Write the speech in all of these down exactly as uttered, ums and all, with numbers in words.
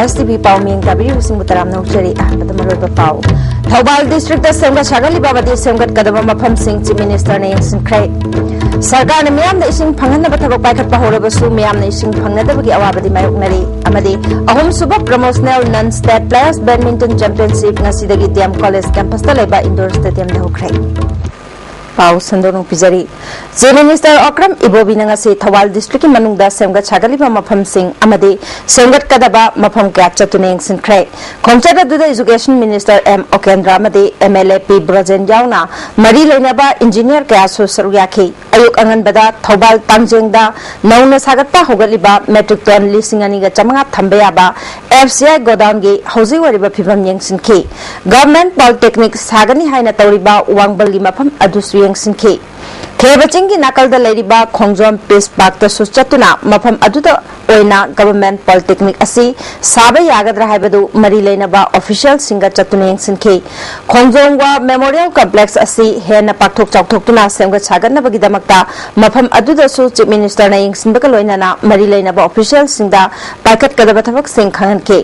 ꯑꯦꯁ T V ꯄꯥꯎ ꯃꯤꯡ ꯇꯥꯕꯤꯔꯤꯕꯁꯤꯡꯕꯨ ꯇꯔꯥꯝꯅ ꯑꯣꯛꯆꯔꯤ꯫ ꯑꯍꯥꯟꯕꯗ ꯃꯔꯨꯑꯣꯏꯕ ꯄꯥꯎ꯫ ꯊꯧꯕꯥꯜ ꯗꯤꯁꯇ꯭ꯔꯤꯛꯇ ꯁꯦꯝꯒꯠ ꯁꯥꯒꯠꯂꯤꯕ ꯑꯃꯗꯤ ꯁꯦꯝꯒꯠꯀꯗꯕ ꯃꯐꯝꯁꯤꯡ ꯆꯤꯐ ꯃꯤꯅꯤꯁꯇꯔꯅ ꯌꯦꯡꯁꯤꯟꯈ꯭ꯔꯦ꯫ ꯁꯔꯀꯥꯔꯅ ꯃꯤꯌꯥꯝꯗ ꯏꯁꯤꯡ ꯐꯪꯍꯟꯅꯕ ꯊꯕꯛ ꯄꯥꯏꯈꯠꯄ ꯍꯧꯔꯕꯁꯨ ꯃꯤꯌꯥꯝꯅ ꯏꯁꯤꯡ ꯐꯪꯅꯗꯕꯒꯤ ꯑꯋꯥꯕꯗꯤ ꯃꯥꯌꯣꯛꯅꯔꯤ꯫ ꯑꯃꯗꯤ ꯑꯍꯨꯝꯁꯨꯕ ꯄ꯭ꯔꯃꯣꯁꯅꯦꯜ ꯅꯟ ꯁ꯭ꯇꯦꯠ ꯄ꯭ꯂꯦꯌꯔꯁ ꯕꯦꯗꯃꯤꯟꯇꯟ ꯆꯦꯝꯄꯤꯌꯟꯁꯤꯞ ꯉꯁꯤꯗꯒꯤ ꯗꯤ ꯑꯦꯝ ꯀꯣꯂꯦꯖ ꯀꯦꯝꯄꯁꯇ ꯂꯩꯕ ꯏꯟꯗꯣꯔ ꯁ꯭ꯇꯦꯗꯤꯌꯝꯗ ꯍꯧꯈ꯭ꯔꯦ꯫ ꯄꯥꯎ ꯁꯟꯗꯣꯛꯅ ꯄꯤꯖꯔꯤ꯫ ꯆꯤꯐ ꯃꯤꯅꯤꯁꯇꯔ ꯑꯣꯀ꯭ꯔꯝ ꯏꯕꯣꯕꯤꯅ ꯉꯁꯤ ꯊꯧꯕꯥꯜ ꯗꯤꯁꯇ꯭ꯔꯤꯛꯀꯤ ꯃꯅꯨꯡꯗ ꯁꯦꯝꯒꯠ ꯁꯥꯒꯠꯂꯤꯕ ꯃꯐꯝꯁꯤꯡ ꯑꯃꯗꯤ ꯁꯦꯝꯒꯠꯀꯗꯕ ꯃꯐꯝ ꯀꯌꯥ ꯆꯠꯇꯨꯅ ꯌꯦꯡꯁꯤꯟꯈ꯭ꯔꯦ꯫ ꯈꯣꯡꯆꯠ ꯑꯗꯨꯗ ꯏꯖꯨꯀꯦꯁꯟ ꯃꯤꯅꯤꯁꯇꯔ ꯑꯦꯝ ꯑꯣꯀꯦꯟꯗ꯭ꯔ ꯑꯃꯗꯤ ꯑꯦꯝ ꯑꯦꯜ ꯑꯦ ꯄꯤ ꯕ꯭ꯔꯣꯖꯦꯟ ꯌꯥꯎꯅ ꯃꯔꯤ ꯂꯩꯅꯕ ꯏꯟꯖꯤꯅꯤꯌꯔ ꯀꯌꯥꯁꯨ ꯁꯔꯨꯛ ꯌꯥꯈꯤ꯫ ꯑꯌꯨꯛ ꯑꯉꯟꯕꯗ ꯊꯧꯕꯥꯜ ꯇꯥꯡꯖꯦꯡꯗ ꯅꯧꯅ ꯁꯥꯒꯠꯄ ꯍꯧꯒꯠꯂꯤꯕ ꯃꯦꯇ꯭ꯔꯤꯛ ꯇꯣꯟ ꯂꯤꯁꯤꯡ ꯑꯅꯤꯒ ꯆꯥꯃꯉꯥ ꯊꯝꯕ ꯌꯥꯕ ꯑꯦꯐ ꯁꯤ ꯑꯥꯏ ꯒꯣꯗꯥꯎꯟꯒꯤ ꯍꯧꯖꯤꯛ ꯑꯣꯏꯔꯤꯕ ꯐꯤꯕꯝ ꯌꯦꯡꯁꯤꯟꯈꯤ꯫ ꯒꯚꯔꯟꯃꯦꯟꯠ ꯄꯣꯂꯤꯇꯦꯛꯅꯤꯛ ꯁꯥꯒꯅꯤ ꯍꯥꯏꯅ ꯇꯧꯔꯤꯕ ꯋꯥꯡꯕꯜꯒꯤ ꯃꯐꯝ ꯑꯗꯨꯁꯨ ꯌꯦꯡꯁꯤꯟꯈꯤ꯫ ꯈꯦꯕ ꯆꯤꯡꯒꯤ ꯅꯥꯀꯜꯗ ꯂꯩꯔꯤꯕ ꯈꯣꯡꯖꯣꯝ ꯄꯤꯁ ꯄꯥꯔꯛꯇꯁꯨ ꯆꯠꯇꯨꯅ ꯃꯐꯝ ꯑꯗꯨꯗ ꯑꯣꯏꯅ ꯒꯚꯔꯟꯃꯦꯟꯠ ꯄꯣꯂꯤꯇꯦꯛꯅꯤꯛ ꯑꯁꯤ ꯁꯥꯕ ꯌꯥꯒꯗ꯭ꯔꯥ ꯍꯥꯏꯕꯗꯨ ꯃꯔꯤ ꯂꯩꯅꯕ ꯑꯣꯐꯤꯁꯤꯌꯦꯜꯁꯤꯡꯒ ꯆꯠꯇꯨꯅ ꯌꯦꯡꯁꯤꯟꯈꯤ꯫ ꯈꯣꯡꯖꯣꯝ ꯋꯥꯔ ꯃꯦꯃꯣꯔꯤꯌꯦꯜ ꯀꯝꯄ꯭ꯂꯦꯛꯁ ꯑꯁꯤ ꯍꯦꯟꯅ ꯄꯥꯛꯊꯣꯛ ꯆꯥꯎꯊꯣꯛꯇꯨꯅ ꯁꯦꯝꯒꯠ ꯁꯥꯒꯠꯅꯕꯒꯤꯗꯃꯛꯇ ꯃꯐꯝ ꯑꯗꯨꯗꯁꯨ ꯆꯤꯐ ꯃꯤꯅꯤꯁꯇꯔꯅ ꯌꯦꯡꯁꯤꯟꯕꯒ ꯂꯣꯏꯅꯅ ꯃꯔꯤ ꯂꯩꯅꯕ ꯑꯣꯐꯤꯁꯤꯌꯦꯜꯁꯤꯡꯗ ꯄꯥꯏꯈꯠꯀꯗꯕ ꯊꯕꯛꯁꯤꯡ ꯈꯪꯍꯟꯈꯤ꯫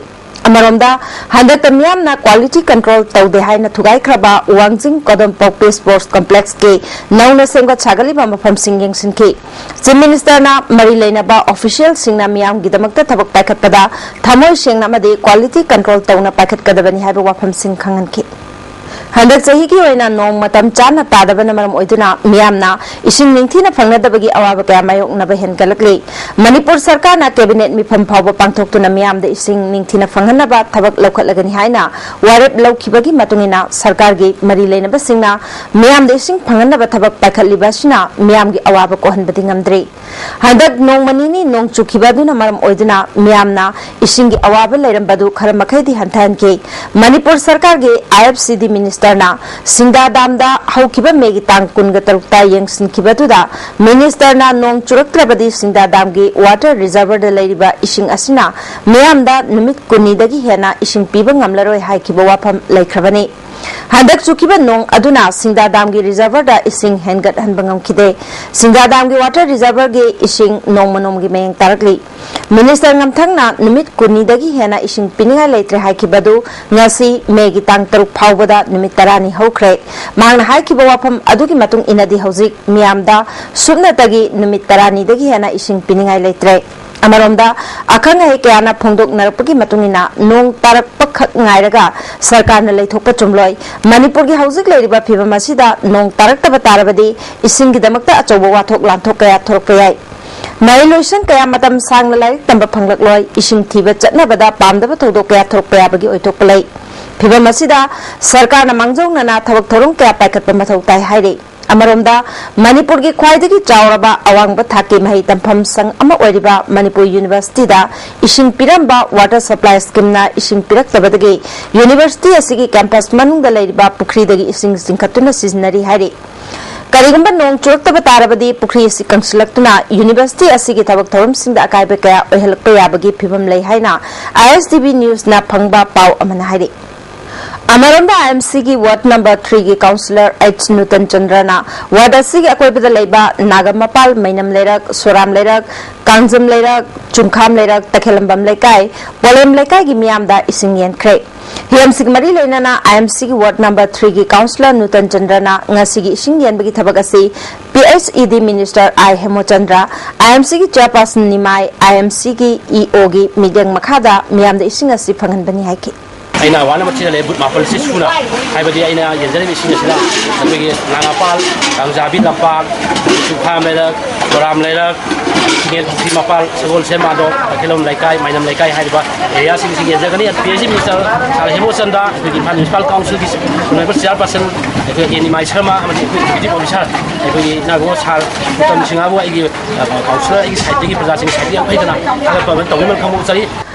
ꯑꯃꯔꯣꯝꯗ, ꯍꯟꯗꯛꯇ ꯃꯤꯌꯥꯝꯅ ꯀ꯭ꯋꯥꯂꯤꯇꯤ ꯀꯟꯇ꯭ꯔꯣꯜ ꯇꯧꯗꯦ ꯍꯥꯏꯅ ꯊꯨꯒꯥꯏꯈ꯭ꯔꯕ ꯋꯥꯡꯖꯤꯡ ꯀꯣꯗꯣꯝꯄꯧ ꯄꯤꯁ ꯁ꯭ꯄꯣꯔꯠꯁ ꯀꯝꯄ꯭ꯂꯦꯛꯁꯀꯤ ꯅꯧꯅ ꯁꯦꯝꯒꯠ ꯁꯥꯒꯠꯂꯤꯕ ꯃꯐꯝꯁꯤꯡ ꯌꯦꯡꯁꯤꯟꯈꯤ꯫ ꯆꯤꯐ ꯃꯤꯅꯤꯁꯇꯔꯅ ꯃꯔꯤ ꯂꯩꯅꯕ ꯑꯣꯐꯤꯁꯤꯌꯦꯜꯁꯤꯡꯅ ꯃꯤꯌꯥꯝꯒꯤꯗꯃꯛꯇ ꯊꯕꯛ ꯄꯥꯏꯈꯠꯄꯗ ꯊꯃꯣꯏ ꯁꯦꯡꯅ ꯑꯃꯗꯤ ꯀ꯭ꯋꯥꯂꯤꯇꯤ ꯀꯟꯇ꯭ꯔꯣꯜ ꯇꯧꯅ ꯄꯥꯏꯈꯠꯀꯗꯕꯅꯤ ꯍꯥꯏꯕ ꯋꯥꯐꯝꯁꯤꯡ ꯈꯪꯍꯟꯈꯤ꯫ ꯍꯟꯗꯛ ꯆꯍꯤꯒꯤ ꯑꯣꯏꯅ ꯅꯣꯡ ꯃꯇꯝ ꯆꯥꯅ ꯇꯥꯗꯕꯅ ꯃꯔꯝ ꯑꯣꯏꯗꯨꯅ ꯃꯤꯌꯥꯝꯅ ꯏꯁꯤꯡ ꯅꯤꯡꯊꯤꯅ ꯐꯪꯅꯗꯕꯒꯤ ꯑꯋꯥꯕ ꯀꯌꯥ ꯃꯥꯌꯣꯛꯅꯕ ꯍꯦꯟꯒꯠꯂꯛꯂꯤ꯫ ꯃꯅꯤꯄꯨꯔ ꯁꯔꯀꯥꯔꯅ ꯀꯦꯕꯤꯅꯦꯠ ꯃꯤꯐꯝ ꯐꯥꯎꯕ ꯄꯥꯡꯊꯣꯛꯇꯨꯅ ꯃꯤꯌꯥꯝꯗ ꯏꯁꯤꯡ ꯅꯤꯡꯊꯤꯅ ꯐꯪꯍꯟꯅꯕ ꯊꯕꯛ ꯂꯧꯈꯠꯂꯒꯅꯤ ꯍꯥꯏꯅ ꯋꯥꯔꯦꯞ ꯂꯧꯈꯤꯕꯒꯤ ꯃꯇꯨꯡ ꯏꯟꯅ ꯁꯔꯀꯥꯔꯒꯤ ꯃꯔꯤ ꯂꯩꯅꯕꯁꯤꯡꯅ ꯃꯤꯌꯥꯝꯗ ꯏꯁꯤꯡ ꯐꯪꯍꯟꯅꯕ ꯊꯕꯛ ꯄꯥꯏꯈꯠꯂꯤꯕ ꯑꯁꯤꯅ ꯃꯤꯌꯥꯝꯒꯤ ꯑꯋꯥꯕ ꯀꯣꯛꯍꯟꯕꯗꯤ ꯉꯝꯗ꯭ꯔꯤ꯫ ꯍꯟꯗꯛ ꯅꯣꯡꯃ ꯅꯤꯅꯤ ꯅꯣꯡ ꯆꯨꯈꯤꯕ ꯑꯗꯨꯅ ꯃꯔꯝ ꯑꯣꯏꯗꯨꯅ ꯃꯤꯌꯥꯝꯅ ꯏꯁꯤꯡꯒꯤ ꯑꯋꯥꯕ ꯂꯩꯔꯝꯕꯗꯨ ꯈꯔ ꯃꯈꯩꯗꯤ ꯍꯟꯊꯍꯟꯈꯤ꯫ ꯃꯅꯤꯄꯨꯔ ꯁꯔꯀꯥꯔꯒꯤ ꯑꯥꯏ ꯑꯦꯐ ꯁꯤ ꯗꯤ ꯃꯤꯅꯤꯁꯇꯔꯅ ꯁꯤꯡꯗꯥ ꯗꯥꯝꯗ ꯍꯧꯈꯤꯕ ꯃꯦꯒꯤ ꯇꯥꯡ ꯀꯨꯟꯒ ꯇꯔꯨꯛꯇ ꯌꯦꯡꯁꯤꯟꯈꯤꯕꯗꯨꯗ ꯃꯤꯅꯤꯁꯇꯔꯅ ꯅꯣꯡ ꯆꯨꯔꯛꯇ꯭ꯔꯕꯗꯤ ꯁꯤꯡꯗꯥ ꯗꯥꯝꯒꯤ ꯋꯥꯇꯔ ꯔꯤꯖꯔꯚꯔꯗ ꯂꯩꯔꯤꯕ ꯏꯁꯤꯡ ꯑꯁꯤꯅ ꯃꯤꯌꯥꯝꯗ ꯅꯨꯃꯤꯠ ꯀꯨꯟꯅꯤꯗꯒꯤ ꯍꯦꯟꯅ ꯏꯁꯤꯡ ꯄꯤꯕ ꯉꯝꯂꯔꯣꯏ ꯍꯥꯏꯈꯤꯕ ꯋꯥꯐꯝ ꯂꯩꯈ꯭ꯔꯕꯅꯤ꯫ ꯍꯟꯗꯛ ꯆꯨꯈꯤꯕ ꯅꯣꯡ ꯑꯗꯨꯅ ꯁꯤꯡꯗꯥ ꯗꯥꯝꯒꯤ ꯔꯤꯖꯔꯚꯔꯗ ꯏꯁꯤꯡ ꯍꯦꯟꯒꯠꯍꯟꯕ ꯉꯝꯈꯤꯗꯦ꯫ ꯁꯤꯡꯗꯥ ꯗꯥꯝꯒꯤ ꯋꯥꯇꯔ ꯔꯤꯖꯔꯚꯔꯒꯤ ꯏꯁꯤꯡ ꯅꯣꯡꯃ ꯅꯣꯡꯃꯒꯤ ꯃꯌꯦꯡ ꯇꯥꯔꯛꯂꯤ꯫ ꯃꯤꯅꯤꯁꯇꯔ ꯉꯝꯊꯪꯅ ꯅꯨꯃꯤꯠ ꯀꯨꯟꯅꯤꯗꯒꯤ ꯍꯦꯟꯅ ꯏꯁꯤꯡ ꯄꯤꯅꯤꯡꯉꯥꯏ ꯂꯩꯇ꯭ꯔꯦ ꯍꯥꯏꯈꯤꯕꯗꯨ ꯉꯁꯤ ꯃꯦꯒꯤ ꯇꯥꯡ ꯇꯔꯨꯛ ꯐꯥꯎꯕꯗ ꯅꯨꯃꯤꯠ ꯇꯔꯥꯅꯤ ꯍꯧꯈ꯭ꯔꯦ꯫ ꯃꯍꯥꯛꯅ ꯍꯥꯏꯈꯤꯕ ꯋꯥꯐꯝ ꯑꯗꯨꯒꯤ ꯃꯇꯨꯡ ꯏꯟꯅꯗꯤ ꯍꯧꯖꯤꯛ ꯃꯤꯌꯥꯝꯗ ꯁꯨꯞꯅꯇꯒꯤ ꯅꯨꯃꯤꯠ ꯇꯔꯥꯅꯤꯗꯒꯤ ꯍꯦꯟꯅ ꯏꯁꯤꯡ ꯄꯤꯅꯤꯡꯉꯥꯏ ꯂꯩꯇ꯭ꯔꯦ꯫ ꯑꯃꯔꯣꯝꯗ, ꯑꯈꯪ ꯑꯍꯩ ꯀꯌꯥꯅ ꯐꯣꯡꯗꯣꯛꯅꯔꯛꯄꯒꯤ ꯃꯇꯨꯡ ꯏꯟꯅ ꯅꯣꯡ ꯇꯥꯔꯛꯄꯈꯛ ꯉꯥꯏꯔꯒ ꯁꯔꯀꯥꯔꯅ ꯂꯩꯊꯣꯛꯄ ꯆꯨꯝꯂꯣꯏ꯫ ꯃꯅꯤꯄꯨꯔꯒꯤ ꯍꯧꯖꯤꯛ ꯂꯩꯔꯤꯕ ꯐꯤꯕꯝ ꯑꯁꯤꯗ ꯅꯣꯡ ꯇꯥꯔꯛꯇꯕ ꯇꯥꯔꯕꯗꯤ ꯏꯁꯤꯡꯒꯤꯗꯃꯛꯇ ꯑꯆꯧꯕ ꯋꯥꯊꯣꯛ ꯂꯥꯟꯊꯣꯛ ꯀꯌꯥ ꯊꯣꯔꯛꯄ ꯌꯥꯏ꯫ ꯃꯍꯩꯂꯣꯏꯁꯪ ꯀꯌꯥ ꯃꯇꯝ ꯁꯥꯡꯅ ꯂꯥꯏꯔꯤꯛ ꯇꯝꯕ ꯐꯪꯂꯛꯂꯣꯏ, ꯏꯁꯤꯡ ꯊꯤꯕ ꯆꯠꯅꯕꯗ ꯄꯥꯝꯗꯕ ꯊꯧꯗꯣꯛ ꯀꯌꯥ ꯊꯣꯛꯄ ꯌꯥꯕꯒꯤ ꯑꯣꯏꯊꯣꯛꯄ ꯂꯩ꯫ ꯐꯤꯚꯝ ꯑꯁꯤꯗ ꯁꯔꯀꯥꯔꯅ ꯃꯥꯡꯖꯧꯅꯅ ꯊꯕꯛ ꯊꯧꯔꯝ ꯀꯌꯥ ꯄꯥꯏꯈꯠꯄ ꯃꯊꯧ ꯇꯥꯏ ꯍꯥꯏꯔꯤ꯫ ꯑꯃꯔꯣꯝꯗ, ꯃꯅꯤꯄꯨꯔꯒꯤ ꯈ꯭ꯋꯥꯏꯗꯒꯤ ꯆꯥꯎꯔꯕ ꯑꯋꯥꯡꯕ ꯊꯥꯛꯀꯤ ꯃꯍꯩ ꯇꯝꯐꯝ ꯁꯪ ꯑꯃ ꯑꯣꯏꯔꯤꯕ ꯃꯅꯤꯄꯨꯔ ꯌꯨꯅꯤꯚꯔꯁꯤꯇꯤꯗ ꯏꯁꯤꯡ ꯄꯤꯔꯝꯕ ꯋꯥꯇꯔ ꯁꯄ꯭ꯂꯥꯏ ꯁ꯭ꯀꯤꯝꯅ ꯏꯁꯤꯡ ꯄꯤꯔꯛꯇꯕꯗꯒꯤ ꯌꯨꯅꯤꯚꯔꯁꯤꯇꯤ ꯑꯁꯤꯒꯤ ꯀꯦꯝꯄꯁ ꯃꯅꯨꯡꯗ ꯂꯩꯔꯤꯕ ꯄꯨꯈ꯭ꯔꯤꯗꯒꯤ ꯏꯁꯤꯡ ꯆꯤꯡꯈꯠꯇꯨꯅ ꯁꯤꯖꯤꯟꯅꯔꯤ ꯍꯥꯏꯔꯤ꯫ ꯀꯔꯤꯒꯨꯝꯕ ꯅꯣꯡ ꯆꯨꯔꯛꯇꯕ ꯇꯥꯔꯕꯗꯤ ꯄꯨꯈ꯭ꯔꯤ ꯑꯁꯤ ꯀꯪꯁꯤꯜꯂꯛꯇꯨꯅ ꯌꯨꯅꯤꯚꯔꯁꯤꯇꯤ ꯑꯁꯤꯒꯤ ꯊꯕꯛ ꯊꯧꯔꯝꯁꯤꯡꯗ ꯑꯀꯥꯏꯕ ꯀꯌꯥ ꯑꯣꯏꯍꯜꯂꯛꯄ ꯌꯥꯕꯒꯤ ꯐꯤꯕꯝ ꯂꯩ ꯍꯥꯏꯅ ꯑꯥꯏ ꯑꯦꯁ ꯗꯤ ꯕꯤ ꯅ꯭ꯌꯨꯁꯅ ꯐꯪꯕ ꯄꯥꯎ ꯑꯃꯅ ꯍꯥꯏꯔꯤ꯫ ꯑꯃꯔꯣꯝꯗ, ꯑꯥꯏ ꯑꯦꯝ ꯁꯤꯒꯤ ꯋꯥꯔꯗ ꯅꯝꯕꯔ ꯊ꯭ꯔꯤꯒꯤ ꯀꯥꯎꯟꯁꯤꯂꯔ ꯑꯩꯆ ꯅꯨꯇꯟ ꯆꯟꯗ꯭ꯔꯅ ꯋꯥꯔꯗ ꯑꯁꯤꯒꯤ ꯑꯀꯣꯏꯕꯗ ꯂꯩꯕ ꯅꯥꯒꯝꯃꯄꯥꯜ, ꯃꯩꯅꯝ ꯂꯩꯔꯛ, ꯁꯣꯔꯥꯝ ꯂꯩꯔꯛ, ꯀꯥꯡꯖꯝ ꯂꯩꯔꯛ, ꯆꯨꯝꯈꯥꯝ ꯂꯩꯔꯛ, ꯇꯈꯦꯂꯝꯕꯝ ꯂꯩꯀꯥꯏ, ꯄꯣꯂꯦꯝ ꯂꯩꯀꯥꯏꯒꯤ ꯃꯤꯌꯥꯝꯗ ꯏꯁꯤꯡ ꯌꯦꯟꯈ꯭ꯔꯦ꯫ ꯍꯤꯔꯝꯁꯤꯒ ꯃꯔꯤ ꯂꯩꯅꯅ ꯑꯥꯏ ꯑꯦꯝ ꯁꯤꯒꯤ ꯋꯥꯔꯗ ꯅꯝꯕꯔ ꯊ꯭ꯔꯤꯒꯤ ꯀꯥꯎꯟꯁꯤꯂꯔ ꯅꯨꯇꯟ ꯆꯟꯗ꯭ꯔꯅ ꯉꯁꯤꯒꯤ ꯏꯁꯤꯡ ꯌꯦꯟꯕꯒꯤ ꯊꯕꯛ ꯑꯁꯤ ꯄꯤ ꯑꯩꯆ ꯏ ꯗꯤ ꯃꯤꯅꯤꯁꯇꯔ ꯑꯥꯏ ꯍꯦꯃꯣꯆꯟꯗ꯭ꯔ, ꯑꯥꯏ ꯑꯦꯝ ꯁꯤꯒꯤ ꯆꯦꯌꯔꯄꯥꯔꯁꯟ ꯅꯤꯃꯥꯏ, ꯑꯥꯏ ꯑꯦꯝ ꯁꯤꯒꯤ ꯏ ꯑꯣꯒꯤ ꯃꯤꯠꯌꯦꯡ ꯃꯈꯥꯗ ꯃꯤꯌꯥꯝꯗ ꯏꯁꯤꯡ ꯑꯁꯤ ꯐꯪꯍꯟꯕꯅꯤ ꯍꯥꯏꯈꯤ꯫ ꯑꯩꯅ ꯋꯥꯔꯗ ꯅꯝꯕꯔ ꯊ꯭ꯔꯤꯗ ꯂꯩ, ꯕꯨꯠ ꯃꯥꯄꯜꯁꯤ ꯁꯨꯅ, ꯍꯥꯏꯕꯗꯤ ꯑꯩꯅ ꯌꯦꯟꯖꯔꯤꯕ ꯏꯁꯤꯡ ꯑꯁꯤꯅ ꯑꯩꯈꯣꯏꯒꯤ ꯅꯥꯒꯥꯄꯥꯜ, ꯀꯥꯡꯖꯥꯕꯤ ꯂꯝꯄꯥꯛ, ꯆꯨꯈꯥꯝ ꯂꯩꯔꯛ, ꯕꯣꯔꯥꯝ ꯂꯩꯔꯛ, ꯁꯤꯡꯒꯦꯜ ꯄꯨꯈ꯭ꯔꯤ ꯃꯄꯥꯜ, ꯁꯒꯣꯜꯁꯦꯝ ꯃꯥꯗꯣ, ꯇꯈꯦꯜꯂꯝ ꯂꯩꯀꯥꯏ, ꯃꯥꯏꯅꯝ ꯂꯩꯀꯥꯏ ꯍꯥꯏꯔꯤꯕ ꯑꯦꯔꯤꯌꯥꯁꯤꯡꯁꯤ ꯌꯦꯟꯖꯒꯅꯤ꯫ ꯄꯤ ꯑꯩꯆ ꯏ ꯃꯤꯅꯤꯁꯇꯔ ꯁꯥꯔ ꯍꯦꯃꯣꯆꯟꯗ, ꯑꯩꯈꯣꯏꯒꯤ ꯏꯝꯐꯥꯜ ꯃ꯭ꯌꯨꯅꯤꯁꯤꯄꯥꯜ ꯀꯥꯎꯟꯁꯤꯜꯒꯤ ꯑꯣꯅꯔꯦꯕꯜ ꯆꯤꯌꯥꯔꯄꯥꯔꯁꯟ, ꯑꯩꯈꯣꯏ ꯑꯦ ꯅꯤꯃꯥꯏ ꯁꯔꯃ ꯑꯃꯗꯤ ꯑꯩꯈꯣꯏ ꯑꯦꯛꯖꯤꯀ꯭ꯌꯨꯇꯤꯕ ꯑꯣꯐꯤꯁꯥꯔ, ꯑꯩꯈꯣꯏꯒꯤ ꯏꯅꯥꯒꯣ ꯁꯥꯔ ꯎꯇꯝ ꯁꯤꯡꯍꯕꯨ ꯑꯩꯒꯤ, ꯑ, ꯀꯥꯎꯟꯁꯤꯂꯔ ꯑꯩꯒꯤ ꯁꯥꯏꯠꯇꯒꯤ ꯄ꯭ꯔꯖꯥꯁꯤꯡꯒꯤ ꯁꯥꯏꯠꯇꯒꯤ ꯌꯥꯝ ꯐꯖꯅ ꯊꯥꯒꯠꯄ ꯑꯃ ꯇꯧꯅꯕ ꯈꯪꯍꯧꯖꯔꯤ꯫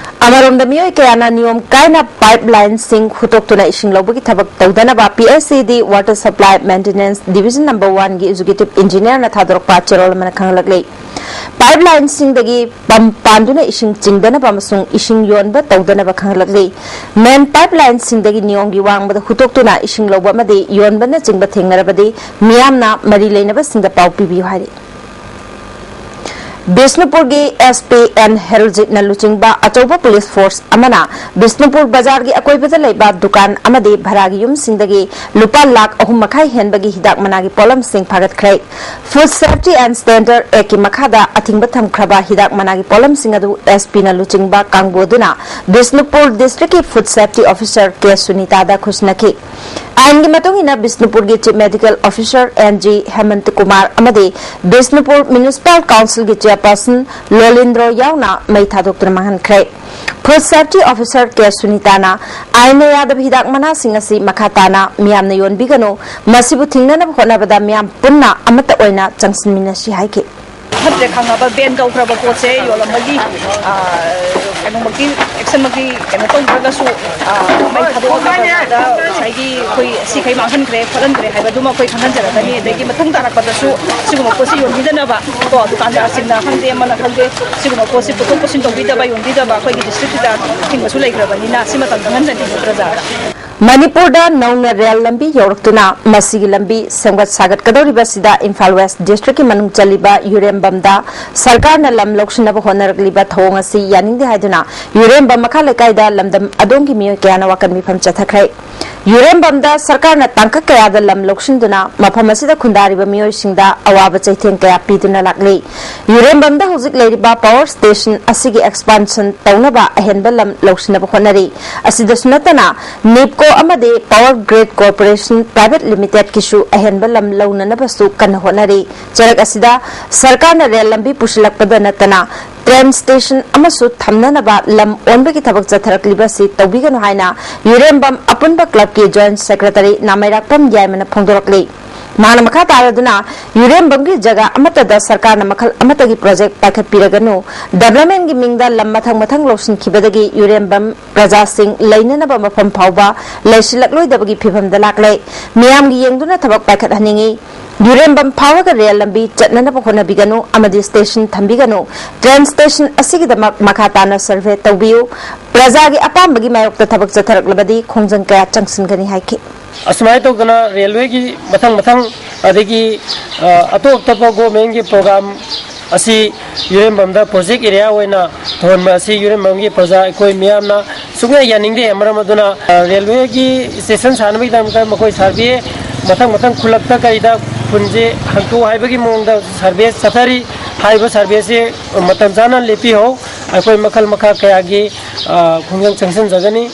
ꯑꯃꯔꯣꯝꯗ, ꯃꯤꯑꯣꯏ ꯀꯌꯥꯅ ꯅꯤꯌꯣꯝ ꯀꯥꯏꯅ ꯄꯥꯏꯞ ꯂꯥꯏꯟꯁꯤꯡ ꯍꯨꯠꯇꯣꯛꯇꯨꯅ ꯏꯁꯤꯡ ꯂꯧꯕꯒꯤ ꯊꯕꯛ ꯇꯧꯗꯅꯕ P H E D water supply maintenance division number ꯋꯥꯟꯒꯤ ꯑꯦꯛꯖꯤꯀ꯭ꯌꯨꯇꯤꯕ ꯏꯟꯖꯤꯅꯤꯌꯔꯅ ꯊꯥꯗꯣꯔꯛꯄ ꯆꯦꯔꯣꯜ ꯑꯃꯅ ꯈꯪꯍꯜꯂꯛꯂꯤ꯫ ꯄꯥꯏꯞ ꯂꯥꯏꯟꯁꯤꯡꯗꯒꯤ ꯄꯝ ꯄꯥꯟꯗꯨꯅ ꯏꯁꯤꯡ ꯆꯤꯡꯗꯅꯕ ꯑꯃꯁꯨꯡ ꯏꯁꯤꯡ ꯌꯣꯟꯕ ꯇꯧꯗꯅꯕ ꯈꯪꯍꯜꯂꯛꯂꯤ꯫ ꯃꯦꯟ ꯄꯥꯏꯞ ꯂꯥꯏꯟꯁꯤꯡꯗꯒꯤ ꯅꯤꯌꯣꯝꯒꯤ ꯋꯥꯡꯃꯗ ꯍꯨꯠꯇꯣꯛꯇꯨꯅ ꯏꯁꯤꯡ ꯂꯧꯕ ꯑꯃꯗꯤ ꯌꯣꯟꯕꯅꯆꯤꯡꯕ ꯊꯦꯡꯅꯔꯕꯗꯤ ꯃꯤꯌꯥꯝꯅ ꯃꯔꯤ ꯂꯩꯅꯕꯁꯤꯡꯗ ꯄꯥꯎ ꯄꯤꯕꯤꯌꯨ ꯍꯥꯏꯔꯤ꯫ ꯕꯤꯁꯅꯨꯄꯨꯔꯒꯤ ꯑꯦꯁ ꯄꯤ ꯑꯦꯟ ꯍꯦꯔꯨꯖꯤꯠꯅ ꯂꯨꯆꯤꯡꯕ ꯑꯆꯧꯕ ꯄꯨꯂꯤꯁ ꯐꯣꯔꯁ ꯑꯃꯅ ꯕꯤꯁꯅꯨꯄꯨꯔ ꯕꯖꯥꯔꯒꯤ ꯑꯀꯣꯏꯕꯗ ꯂꯩꯕ ꯗꯨꯀꯥꯟ ꯑꯃꯗꯤ ꯚꯔꯥꯒꯤ ꯌꯨꯝꯁꯤꯡꯗꯒꯤ ꯂꯨꯄꯥ ꯂꯥꯈ ꯑꯍꯨꯝ ꯃꯈꯥꯏ ꯍꯦꯟꯕꯒꯤ ꯍꯤꯗꯥꯛ ꯃꯅꯥꯒꯤ ꯄꯣꯠꯂꯝꯁꯤꯡ ꯐꯥꯒꯠꯈ꯭ꯔꯦ꯫ Food Safety and Standard Act ꯀꯤ ꯃꯈꯥꯗ ꯑꯊꯤꯡꯕ ꯊꯝꯈ꯭ꯔꯕ ꯍꯤꯗꯥꯛ ꯃꯅꯥꯒꯤ ꯄꯣꯠꯂꯝꯁꯤꯡ ꯑꯗꯨ ꯑꯦꯁ ꯄꯤꯅ ꯂꯨꯆꯤꯡꯕ ꯀꯥꯡꯕꯨ ꯑꯗꯨꯅ ꯕꯤꯁꯅꯨꯄꯨꯔ ꯗꯤꯁꯇ꯭ꯔꯤꯛꯀꯤ ꯐꯨꯗ ꯁꯦꯐꯇꯤ ꯑꯣꯐꯤꯁꯥꯔ ꯀꯦ ꯁꯨꯅꯤꯇꯥꯗ ꯈꯨꯠꯁꯤꯟꯅꯈꯤ꯫ ꯑꯥꯏꯟꯒꯤ ꯃꯇꯨꯡ ꯏꯟꯅ ꯕꯤꯁꯅꯨꯄꯨꯔꯒꯤ chief medical officer N G Hemanta Kumar ꯑꯃꯗꯤ ꯕꯤꯁꯅꯨꯄꯨꯔ ꯃ꯭ꯌꯨꯅꯤꯁꯤꯄꯥꯜ ꯀꯥꯎꯟꯁꯤꯜꯒꯤ ꯆꯦꯌꯔꯄꯔꯁꯟ ꯂꯣꯂꯤꯟꯗ꯭ꯔꯣ ꯌꯥꯎꯅ ꯃꯩ ꯊꯥꯗꯣꯛꯇꯨꯅ ꯃꯥꯡꯍꯟꯈ꯭ꯔꯦ꯫ ꯐꯨꯗ ꯁꯦꯐꯇꯤ ꯑꯣꯐꯤꯁꯥꯔ ꯀꯦ ꯁꯨꯅꯤꯇꯥꯅ ꯑꯥꯏꯟꯅ ꯌꯥꯗꯕ ꯍꯤꯗꯥꯛ ꯃꯅꯥꯁꯤꯡ ꯑꯁꯤ ꯃꯈꯥ ꯇꯥꯅ ꯃꯤꯌꯥꯝꯅ ꯌꯣꯟꯕꯤꯒꯅꯨ, ꯃꯁꯤꯕꯨ ꯊꯤꯡꯅꯅꯕ ꯍꯣꯠꯅꯕꯗ ꯃꯤꯌꯥꯝ ꯄꯨꯟꯅ ꯑꯃꯠꯇ ꯑꯣꯏꯅ ꯆꯪꯁꯤꯟꯃꯤꯟꯅꯁꯤ ꯍꯥꯏꯈꯤ꯫ ꯐꯠꯇ꯭ꯔꯦ ꯈꯪꯉꯕ ꯕꯦꯟ ꯇꯧꯈ꯭ꯔꯕ ꯄꯣꯠꯁꯦ ꯌꯣꯜꯂꯝꯕꯒꯤ, ꯑ, ꯀꯩꯅꯣꯃꯛꯇꯤ, ꯑꯦꯛꯁꯟꯃꯛꯇꯤ ꯀꯩꯅꯣ ꯇꯧꯗ꯭ꯔꯒꯁꯨ, ꯑ, ꯃꯩ ꯊꯥꯗꯣꯛꯑꯒ ꯉꯁꯥꯏꯒꯤ ꯑꯩꯈꯣꯏ ꯁꯤꯈꯩ ꯃꯥꯡꯍꯟꯈ꯭ꯔꯦ ꯈꯣꯠꯍꯟꯈ꯭ꯔꯦ ꯍꯥꯏꯕꯗꯨꯃ ꯑꯩꯈꯣꯏ ꯈꯪꯍꯟꯖꯔꯛꯀꯅꯤ꯫ ꯑꯗꯒꯤ ꯃꯇꯨꯡ ꯇꯥꯔꯛꯄꯗꯁꯨ ꯁꯤꯒꯨꯝꯕ ꯄꯣꯠꯁꯤ ꯌꯣꯟꯕꯤꯗꯅꯕ ꯀꯣ, ꯗꯨꯀꯥꯟꯗꯥꯔꯁꯤꯡꯅ ꯈꯪꯗꯦ, ꯑꯃꯅ ꯈꯪꯗꯦ, ꯁꯤꯒꯨꯝꯕ ꯄꯣꯠꯁꯤ ꯄꯨꯊꯣꯛ ꯄꯨꯁꯤꯟ ꯇꯧꯕꯤꯗꯕ, ꯌꯣꯟꯕꯤꯗꯕ ꯑꯩꯈꯣꯏꯒꯤ ꯗꯤꯁꯇ꯭ꯔꯤꯛꯁꯤꯗ ꯊꯤꯡꯕꯁꯨ ꯂꯩꯈ꯭ꯔꯕꯅꯤꯅ ꯁꯤꯃꯇꯪ ꯈꯪꯍꯟꯖꯅꯤꯡꯉꯤ ꯄ꯭ꯔꯖꯥꯗ꯫ ꯃꯅꯤꯄꯨꯔꯗ ꯅꯧꯅ ꯔꯦꯜ ꯂꯝꯕꯤ ꯌꯧꯔꯛꯇꯨꯅ ꯃꯁꯤꯒꯤ ꯂꯝꯕꯤ ꯁꯦꯝꯒꯠ ꯁꯥꯒꯠꯀꯗꯧꯔꯤꯕꯁꯤꯗ ꯏꯝꯐꯥꯜ ꯋꯦꯁ ꯗꯤꯁꯇ꯭ꯔꯤꯛꯀꯤ ꯃꯅꯨꯡ ꯆꯜꯂꯤꯕ ꯌꯨꯔꯦꯝꯕꯝꯗ ꯁꯔꯀꯥꯔꯅ ꯂꯝ ꯂꯧꯁꯤꯟꯅꯕ ꯍꯣꯠꯅꯔꯛꯂꯤꯕ ꯊꯧꯑꯣꯡ ꯑꯁꯤ ꯌꯥꯅꯤꯡꯗꯦ ꯍꯥꯏꯗꯨꯅ ꯌꯨꯔꯦꯝꯕꯝ ꯃꯈꯥ ꯂꯩꯀꯥꯏꯗ ꯂꯝꯗꯝ ꯑꯗꯣꯝꯒꯤ ꯃꯤꯑꯣꯏ ꯀꯌꯥꯅ ꯋꯥꯀꯟ ꯃꯤꯐꯝ ꯆꯠꯊꯈ꯭ꯔꯦ꯫ ꯌꯨꯔꯦꯝꯕꯝꯗ ꯁꯔꯀꯥꯔꯅ ꯇꯥꯡꯀꯛ ꯀꯌꯥꯗ ꯂꯝ ꯂꯧꯁꯤꯟꯗꯨꯅ ꯃꯐꯝ ꯑꯁꯤꯗ ꯈꯨꯟꯗꯥꯔꯤꯕ ꯃꯤꯑꯣꯏꯁꯤꯡꯗ ꯑꯋꯥꯕ ꯆꯩꯊꯦꯡ ꯀꯌꯥ ꯄꯤꯗꯨꯅ ꯂꯥꯛꯂꯤ꯫ ꯌꯨꯔꯦꯝꯕꯝꯗ ꯍꯧꯖꯤꯛ ꯂꯩꯔꯤꯕ ꯄꯥꯋꯔ ꯁ꯭ꯇꯦꯁꯟ ꯑꯁꯤꯒꯤ ꯑꯦꯛꯁꯄꯥꯟꯁꯟ ꯇꯧꯅꯕ ꯑꯍꯦꯟꯕ ꯂꯝ ꯂꯧꯁꯤꯟꯅꯕ ꯍꯣꯠꯅꯔꯤ꯫ ꯑꯁꯤꯗꯁꯨ ꯅꯠꯇꯅ ꯅꯤꯞꯀꯣ ꯑꯃꯗꯤ ꯄꯥꯋꯔ ꯒ꯭ꯔꯤꯗ ꯀꯣꯔꯄꯣꯔꯦꯁꯟ ꯄ꯭ꯔꯥꯏꯚꯦꯠ ꯂꯤꯃꯤꯇꯦꯗꯀꯤꯁꯨ ꯑꯍꯦꯟꯕ ꯂꯝ ꯂꯧꯅꯅꯕꯁꯨ ꯀꯟꯅ ꯍꯣꯠꯅꯔꯤ꯫ ꯆꯔꯛ ꯑꯁꯤꯗ ꯁꯔꯀꯥꯔꯅ ꯔꯦꯜ ꯂꯝꯕꯤ ꯄꯨꯁꯤꯜꯂꯛꯄꯗ ꯅꯠꯇꯅ ꯇ꯭ꯔꯦꯟ ꯁ꯭ꯇꯦꯁꯟ ꯑꯃꯁꯨ ꯊꯝꯅꯅꯕ ꯂꯝ ꯑꯣꯟꯕꯒꯤ ꯊꯕꯛ ꯆꯠꯊꯔꯛꯂꯤꯕ ꯑꯁꯤ ꯇꯧꯕꯤꯒꯅꯨ ꯍꯥꯏꯅ ꯌꯨꯔꯦꯝꯕꯝ ꯑꯄꯨꯟꯕ ꯀ꯭ꯂꯕꯀꯤ ꯖꯣꯏꯟꯠ ꯁꯦꯀ꯭ꯔꯦꯇꯔꯤ ꯅꯥꯃꯩꯔꯥꯛꯄꯝ ꯌꯥꯏꯃꯅ ꯐꯣꯡꯗꯣꯔꯛꯂꯤ꯫ ꯃꯍꯥꯛꯅ ꯃꯈꯥ ꯇꯥꯔꯗꯨꯅ ꯌꯨꯔꯦꯝꯕꯝꯒꯤ ꯖꯒꯥ ꯑꯃꯠꯇꯗ ꯁꯔꯀꯥꯔꯅ ꯃꯈꯜ ꯑꯃꯠꯇꯒꯤ ꯄ꯭ꯔꯣꯖꯦꯛ ꯄꯥꯏꯈꯠꯄꯤꯔꯒꯅꯨ, ꯗꯦꯕꯂꯞꯃꯦꯟꯒꯤ ꯃꯤꯡꯗ ꯂꯝ ꯃꯊꯪ ꯃꯊꯪ ꯂꯧꯁꯤꯟꯈꯤꯕꯗꯒꯤ ꯌꯨꯔꯦꯝꯕꯝ ꯄ꯭ꯔꯖꯥꯁꯤꯡ ꯂꯩꯅꯅꯕ ꯃꯐꯝ ꯐꯥꯎꯕ ꯂꯩꯁꯤꯜꯂꯛꯂꯣꯏꯗꯕꯒꯤ ꯐꯤꯚꯝꯗ ꯂꯥꯛꯂꯦ꯫ ꯃꯤꯌꯥꯝꯒꯤ ꯌꯦꯡꯗꯨꯅ ꯊꯕꯛ ꯄꯥꯏꯈꯠꯍꯟꯅꯤꯡꯏ꯫ ꯌꯨꯔꯦꯝꯕꯝ ꯐꯥꯎꯔꯒ ꯔꯦꯜ ꯂꯝꯕꯤ ꯆꯠꯅꯅꯕ ꯍꯣꯠꯅꯕꯤꯒꯅꯨ ꯑꯃꯗꯤ ꯁ꯭ꯇꯦꯁꯟ ꯊꯝꯕꯤꯒꯅꯨ꯫ ꯇ꯭ꯔꯦꯟ ꯁ꯭ꯇꯦꯁꯟ ꯑꯁꯤꯒꯤꯗꯃꯛ ꯃꯈꯥ ꯇꯥꯅ ꯁꯔꯚꯦ ꯇꯧꯕꯤꯌꯨ꯫ ꯄ꯭ꯔꯖꯥꯒꯤ ꯑꯄꯥꯝꯕꯒꯤ ꯃꯥꯌꯣꯛꯇ ꯊꯕꯛ ꯆꯠꯊꯔꯛꯂꯕꯗꯤ ꯈꯣꯡꯖꯪ ꯀꯌꯥ ꯆꯪꯁꯤꯟꯒꯅꯤ ꯍꯥꯏꯈꯤ꯫ ꯑꯁꯨꯃꯥꯏꯅ ꯇꯧꯗꯅ ꯔꯦꯜꯋꯦꯒꯤ ꯃꯊꯪ ꯃꯊꯪ ꯑꯗꯒꯤ, ꯑ, ꯑꯇꯣꯞ ꯑꯇꯣꯞꯄ ꯒꯣꯔꯃꯦꯟꯒꯤ ꯄ꯭ꯔꯣꯒ꯭ꯔꯥꯝ ꯑꯁꯤ ꯌꯨꯔꯦꯝꯕꯝꯗ ꯄ꯭ꯔꯣꯖꯦꯛ ꯑꯦꯔꯤꯌꯥ ꯑꯣꯏꯅ ꯊꯣꯟꯕ ꯑꯁꯤ ꯌꯨꯔꯦꯝꯕꯝꯒꯤ ꯄ꯭ꯔꯖꯥ ꯑꯩꯈꯣꯏ ꯃꯤꯌꯥꯝꯅ ꯁꯨꯡꯌꯥ ꯌꯥꯅꯤꯡꯗꯦ꯫ ꯃꯔꯝ ꯑꯗꯨꯅ, ꯑ, ꯔꯦꯜꯋꯦꯒꯤ ꯁ꯭ꯇꯦꯁꯟ ꯁꯥꯅꯕꯒꯤꯗꯃꯛꯇ ꯃꯈꯣꯏ ꯁꯔꯚꯦ ꯃꯊꯪ ꯃꯊꯪ ꯈꯨꯜꯂꯛꯇ ꯀꯩꯗ ꯈꯨꯟꯁꯦ ꯍꯪꯇꯣꯛ ꯍꯥꯏꯕꯒꯤ ꯃꯑꯣꯡꯗ ꯁꯔꯚꯦ ꯆꯠꯊꯔꯤ꯫ ꯍꯥꯏꯔꯤꯕ ꯁꯔꯚꯦꯁꯦ ꯃꯇꯝ ꯆꯥꯅ ꯂꯦꯞꯄꯤꯍꯧ꯫ ꯑꯩꯈꯣꯏ ꯃꯈꯜ ꯃꯈꯥ ꯀꯌꯥꯒꯤ, ꯑ, ꯈꯣꯡꯖꯪ ꯆꯪꯁꯤꯟꯖꯒꯅꯤ꯫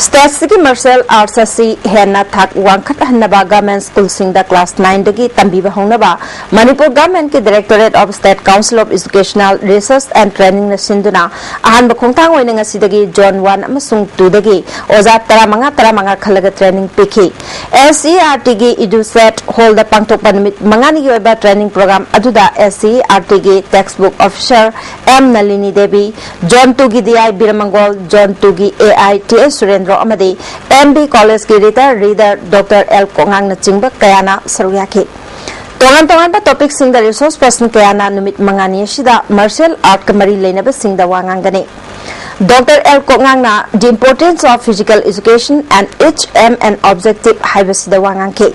ꯁ꯭ꯇꯦꯠꯁꯤꯒꯤ ꯃꯥꯔꯁꯤꯌꯦꯜ ꯑꯥꯔꯠꯁ ꯑꯁꯤ ꯍꯦꯟꯅ ꯊꯥꯛ ꯋꯥꯡꯈꯠꯍꯟꯅꯕ ꯒꯚꯔꯟꯃꯦꯟꯠ ꯁ꯭ꯀꯨꯜꯁꯤꯡꯗ ꯀ꯭ꯂꯥꯁ ꯅꯥꯏꯟꯗꯒꯤ ꯇꯝꯕꯤꯕ ꯍꯧꯅꯕ Manipur ꯒꯚꯔꯟꯃꯦꯟꯠꯀꯤ Directorate of State Council of Educational Research and Trainingꯅ ꯁꯤꯟꯗꯨꯅ ꯑꯍꯥꯟꯕ ꯈꯣꯡꯊꯥꯡ ꯑꯣꯏꯅ ꯉꯁꯤꯗꯒꯤ ꯖꯣꯟ ꯋꯥꯟ ꯑꯃꯁꯨꯡ ꯇꯨꯗꯒꯤ ꯑꯣꯖꯥ ꯇꯔꯥꯃꯉꯥ ꯇꯔꯥꯃꯉꯥ ꯈꯜꯂꯒ ꯇ꯭ꯔꯦꯅꯤꯡ ꯄꯤꯈꯤ꯫ ꯑꯦꯁ ꯁꯤ ꯏ ꯑꯥꯔ ꯇꯤꯒꯤ ꯏꯗꯨꯁꯦꯠ ꯍꯣꯜꯗ ꯄꯥꯡꯊꯣꯛꯄ ꯅꯨꯃꯤꯠ ꯃꯉꯥꯅꯤꯒꯤ ꯑꯣꯏꯕ ꯇ꯭ꯔꯦꯅꯤꯡ ꯄ꯭ꯔꯣꯒ꯭ꯔꯥꯝ ꯑꯗꯨꯗ ꯑꯦꯁ ꯁꯤ ꯏ ꯑꯥꯔ ꯇꯤꯒꯤ textbook officer M Nalini Devi, zone ꯇꯨꯒꯤ ꯗꯤ ꯑꯥꯏ ꯕꯤꯔꯃꯪꯒꯣꯜ, ꯖꯣꯟ ꯇꯨꯒꯤ ꯑꯦ ꯑꯥꯏ ꯇꯤ ꯑꯦꯁ ꯁꯨꯔꯦꯟꯗ꯭ꯔꯣ ꯑꯃꯗꯤ ꯑꯦꯝ ꯕꯤ ꯀꯣꯂꯦꯖꯀꯤ ꯔꯤꯇꯥꯌꯔ ꯔꯤꯗꯔ ꯗꯣꯛꯇꯔ ꯑꯦꯜ ꯀꯣꯛꯉꯥꯡꯅꯆꯤꯡꯕ ꯀꯌꯥꯅ ꯁꯔꯨꯛ ꯌꯥꯈꯤ꯫ ꯇꯣꯉꯥꯟ ꯇꯣꯉꯥꯟꯕ ꯇꯣꯄꯤꯛꯁꯤꯡꯗ ꯔꯤꯁꯣꯔꯁ ꯄꯔꯁꯟ ꯀꯌꯥꯅ ꯅꯨꯃꯤꯠ ꯃꯉꯥꯅꯤ ꯑꯁꯤꯗ ꯃꯥꯔꯁꯤꯌꯦꯜ ꯑꯥꯔꯠꯀ ꯃꯔꯤ ꯂꯩꯅꯕꯁꯤꯡꯗ ꯋꯥ ꯉꯥꯡꯒꯅꯤ꯫ ꯗꯣꯛꯇꯔ ꯑꯦꯜ ꯀꯣꯛꯉꯥꯡꯅ The Importance of Physical Education and Its Aim and Objective ꯍꯥꯏꯕꯁꯤꯗ ꯋꯥ ꯉꯥꯡꯈꯤ꯫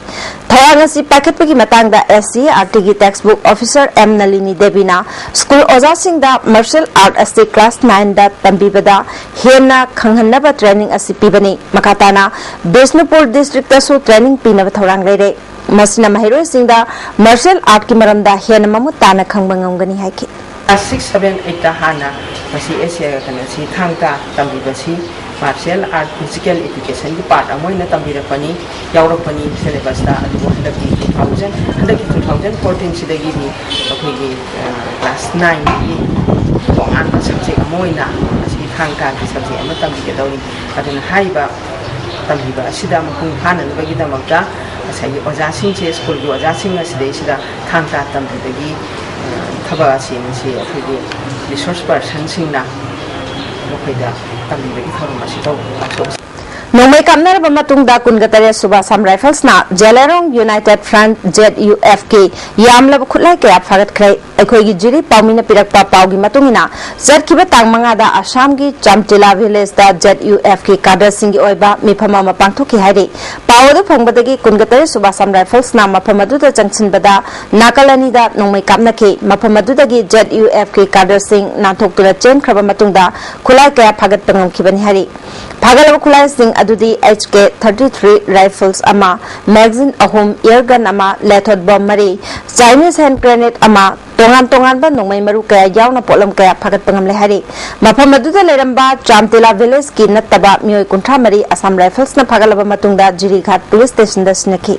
ꯊꯧꯔꯥꯡ ꯑꯁꯤ ꯄꯥꯏꯈꯠꯄꯒꯤ ꯃꯇꯥꯡꯗ ꯑꯦꯁ ꯁꯤ ꯏ ꯑꯥꯔ ꯇꯤꯒꯤ ꯇꯦꯛꯁꯕꯨꯛ ꯑꯣꯐꯤꯁꯔ ꯑꯦꯝ ꯅꯂꯤꯅꯤ ꯗꯦꯕꯤꯅ ꯁ꯭ꯀꯨꯜ ꯑꯣꯖꯥꯁꯤꯡꯗ ꯃꯥꯔꯁꯤꯌꯦꯜ ꯑꯥꯔꯠ ꯑꯁꯤ ꯀ꯭ꯂꯥꯁ ꯅꯥꯏꯟꯗ ꯇꯝꯕꯤꯕꯗ ꯍꯦꯟꯅ ꯈꯪꯍꯟꯅꯕ ꯇ꯭ꯔꯦꯅꯤꯡ ꯑꯁꯤ ꯄꯤꯕꯅꯤ꯫ ꯃꯈꯥ ꯇꯥꯅ ꯕꯤꯁꯅꯨꯄꯨꯔ ꯗꯤꯁꯇ꯭ꯔꯤꯛꯇꯁꯨ ꯇ꯭ꯔꯦꯅꯤꯡ ꯄꯤꯅꯕ ꯊꯧꯔꯥꯡ ꯂꯩꯔꯦ꯫ ꯃꯁꯤꯅ ꯃꯍꯩꯔꯣꯏꯁꯤꯡꯗ ꯃꯥꯔꯁꯤꯌꯦꯜ ꯑꯥꯔꯠꯀꯤ ꯃꯔꯝꯗ ꯍꯦꯟꯅ ꯃꯃꯨꯠ ꯇꯥꯅ ꯈꯪꯕ ꯉꯝꯒꯅꯤ ꯍꯥꯏꯈꯤ꯫ ꯀ꯭ꯂꯥꯁ ꯁꯤꯛꯁ, ꯁꯚꯦꯟ, ꯑꯩꯠꯇ ꯍꯥꯟꯅ ꯃꯁꯤ ꯑꯦꯁ ꯑꯦ ꯀꯩꯅꯣꯁꯤ ꯊꯥꯡ ꯇꯥ ꯇꯝꯕꯤꯕꯁꯤ ꯃꯥꯔꯁꯤꯌꯦꯜ ꯑꯥꯔꯠ ꯐꯤꯖꯤꯀꯦꯜ ꯏꯗꯨꯀꯦꯁꯟꯒꯤ ꯄꯥꯔꯠ ꯑꯃ ꯑꯣꯏꯅ ꯇꯝꯕꯤꯔꯛꯄꯅꯤ, ꯌꯥꯎꯔꯛꯄꯅꯤ ꯁꯤꯂꯦꯕꯁꯇ꯫ ꯑꯗꯨꯕꯨ ꯍꯟꯗꯛꯀꯤ ꯇꯨ ꯊꯥꯎꯖꯟ ꯍꯟꯗꯛꯀꯤ ꯇꯨ ꯊꯥꯎꯖꯟ ꯐꯣꯔꯇꯤꯟꯁꯤꯗꯒꯤꯗꯤ ꯑꯩꯈꯣꯏꯒꯤ ꯀ꯭ꯂꯥꯁ ꯅꯥꯏꯟꯒꯤ ꯇꯣꯉꯥꯟꯕ ꯁꯕꯖꯦꯛ ꯑꯃ ꯑꯣꯏꯅ ꯃꯁꯤ ꯊꯥꯡ ꯇꯥꯒꯤ ꯁꯕꯖꯦꯛ ꯑꯃ ꯇꯝꯕꯤꯒꯗꯧꯔꯤ꯫ ꯑꯗꯨꯅ ꯍꯥꯏꯔꯤꯕ ꯇꯝꯕꯤꯕ ꯑꯁꯤꯗ ꯃꯄꯨꯡ ꯐꯥꯅꯅꯕꯒꯤꯗꯃꯛꯇ ꯉꯁꯥꯏꯒꯤ ꯑꯣꯖꯥꯁꯤꯡꯁꯦ, ꯁ꯭ꯀꯨꯜꯒꯤ ꯑꯣꯖꯥꯁꯤꯡ ꯑꯁꯤꯗꯩꯁꯤꯗ ꯊꯥꯡ ꯇꯥ ꯇꯝꯕꯤꯕꯒꯤ ꯊꯕꯛ ꯑꯁꯤ ꯉꯁꯤ ꯑꯩꯈꯣꯏꯒꯤ ꯔꯤꯁꯣꯔꯁ ꯄꯔꯁꯟꯁꯤꯡꯅ ꯃꯈꯣꯏꯗ ꯇꯝꯕꯤꯕꯒꯤ ꯊꯧꯔꯝ ꯑꯁꯤ ꯇꯧꯕ ꯄꯥꯡꯊꯣꯛꯏ꯫ ꯅꯣꯡꯃꯩ ꯀꯥꯞꯅꯔꯕ ꯃꯇꯨꯡꯗ ꯀꯨꯟꯒ ꯇꯔꯦꯠ ꯁꯨꯕ ꯑꯁꯥꯝ ꯔꯥꯏꯐꯜꯁꯅ ꯖꯦꯂꯦꯔꯣꯡ ꯌꯨꯅꯥꯏꯇꯦꯗ ꯐ꯭ꯔꯟꯠ, ꯖꯦꯠ ꯌꯨ ꯑꯦꯐꯀꯤ ꯌꯥꯝꯂꯕ ꯈꯨꯠꯂꯥꯏ ꯀꯌꯥ ꯐꯥꯒꯠꯈ꯭ꯔꯦ꯫ ꯑꯩꯈꯣꯏꯒꯤ ꯖꯤꯔꯤ ꯄꯥꯎꯃꯤꯅ ꯄꯤꯔꯛꯄ ꯄꯥꯎꯒꯤ ꯃꯇꯨꯡ ꯏꯟꯅ, ꯆꯠꯈꯤꯕ ꯇꯥꯡ ꯃꯉꯥꯗ ꯑꯁꯥꯝꯒꯤ ꯆꯥꯝꯇꯤꯂꯥ ꯚꯤꯂꯦꯖꯇ ZUF ꯀꯤ ꯀꯥꯗꯔꯁꯤꯡꯒꯤ ꯑꯣꯏꯕ ꯃꯤꯐꯝ ꯑꯃ ꯄꯥꯡꯊꯣꯛꯈꯤ ꯍꯥꯏꯔꯤ꯫ ꯄꯥꯎ ꯑꯗꯨ ꯐꯪꯕꯗꯒꯤ ꯀꯨꯟꯒ ꯇꯔꯦꯠ ꯁꯨꯕ ꯑꯁꯥꯝ ꯔꯥꯏꯐꯜꯁꯅ ꯃꯐꯝ ꯑꯗꯨꯗ ꯆꯪꯁꯤꯟꯕꯗ ꯅꯥꯀꯜ ꯑꯅꯤꯗ ꯅꯣꯡꯃꯩ ꯀꯥꯞꯅꯈꯤ꯫ ꯃꯐꯝ ꯑꯗꯨꯗꯒꯤ ZUF ꯀꯤ ꯀꯥꯗꯔꯁꯤꯡ ꯅꯥꯟꯊꯣꯛꯇꯨꯅ ꯆꯦꯟꯈ꯭ꯔꯕ ꯃꯇꯨꯡꯗ ꯈꯨꯠꯂꯥꯏ ꯀꯌꯥ ꯐꯥꯒꯠꯄ ꯉꯝꯈꯤꯕꯅꯤ ꯍꯥꯏꯔꯤ꯫ ꯐꯥꯒꯠꯂꯕ ꯈꯨꯠꯂꯥꯏꯁꯤꯡ ꯑꯗꯨꯗꯤ HK thirty three rifles ꯑꯃ, magazine ꯑꯍꯨꯝ, air gun ꯑꯃ, lethal bomb ꯃꯔꯤ, Chinese hand grenade ꯑꯃ, ꯇꯣꯉꯥꯟ ꯇꯣꯉꯥꯟꯕ ꯅꯣꯡꯃꯩ ꯃꯔꯨ ꯀꯌꯥ ꯌꯥꯎꯅ ꯄꯣꯠꯂꯝ ꯀꯌꯥ ꯐꯥꯒꯠꯄ ꯉꯝꯂꯦ ꯍꯥꯏꯔꯤ꯫ ꯃꯐꯝ ꯑꯗꯨꯗ ꯂꯩꯔꯝꯕ ꯆꯥꯝꯇꯤꯂꯥ ꯚꯤꯂꯦꯖꯀꯤ ꯅꯠꯇꯕ ꯃꯤꯑꯣꯏ ꯀꯨꯟꯊ꯭ꯔꯥ ꯃꯔꯤ ꯑꯁꯥꯝ ꯔꯥꯏꯐꯜꯁꯅ ꯐꯥꯒꯠꯂꯕ ꯃꯇꯨꯡꯗ ꯖꯤꯔꯤꯘꯥꯠ ꯄꯨꯂꯤꯁ ꯁ꯭ꯇꯦꯁꯟꯗ ꯁꯤꯟꯅꯈꯤ꯫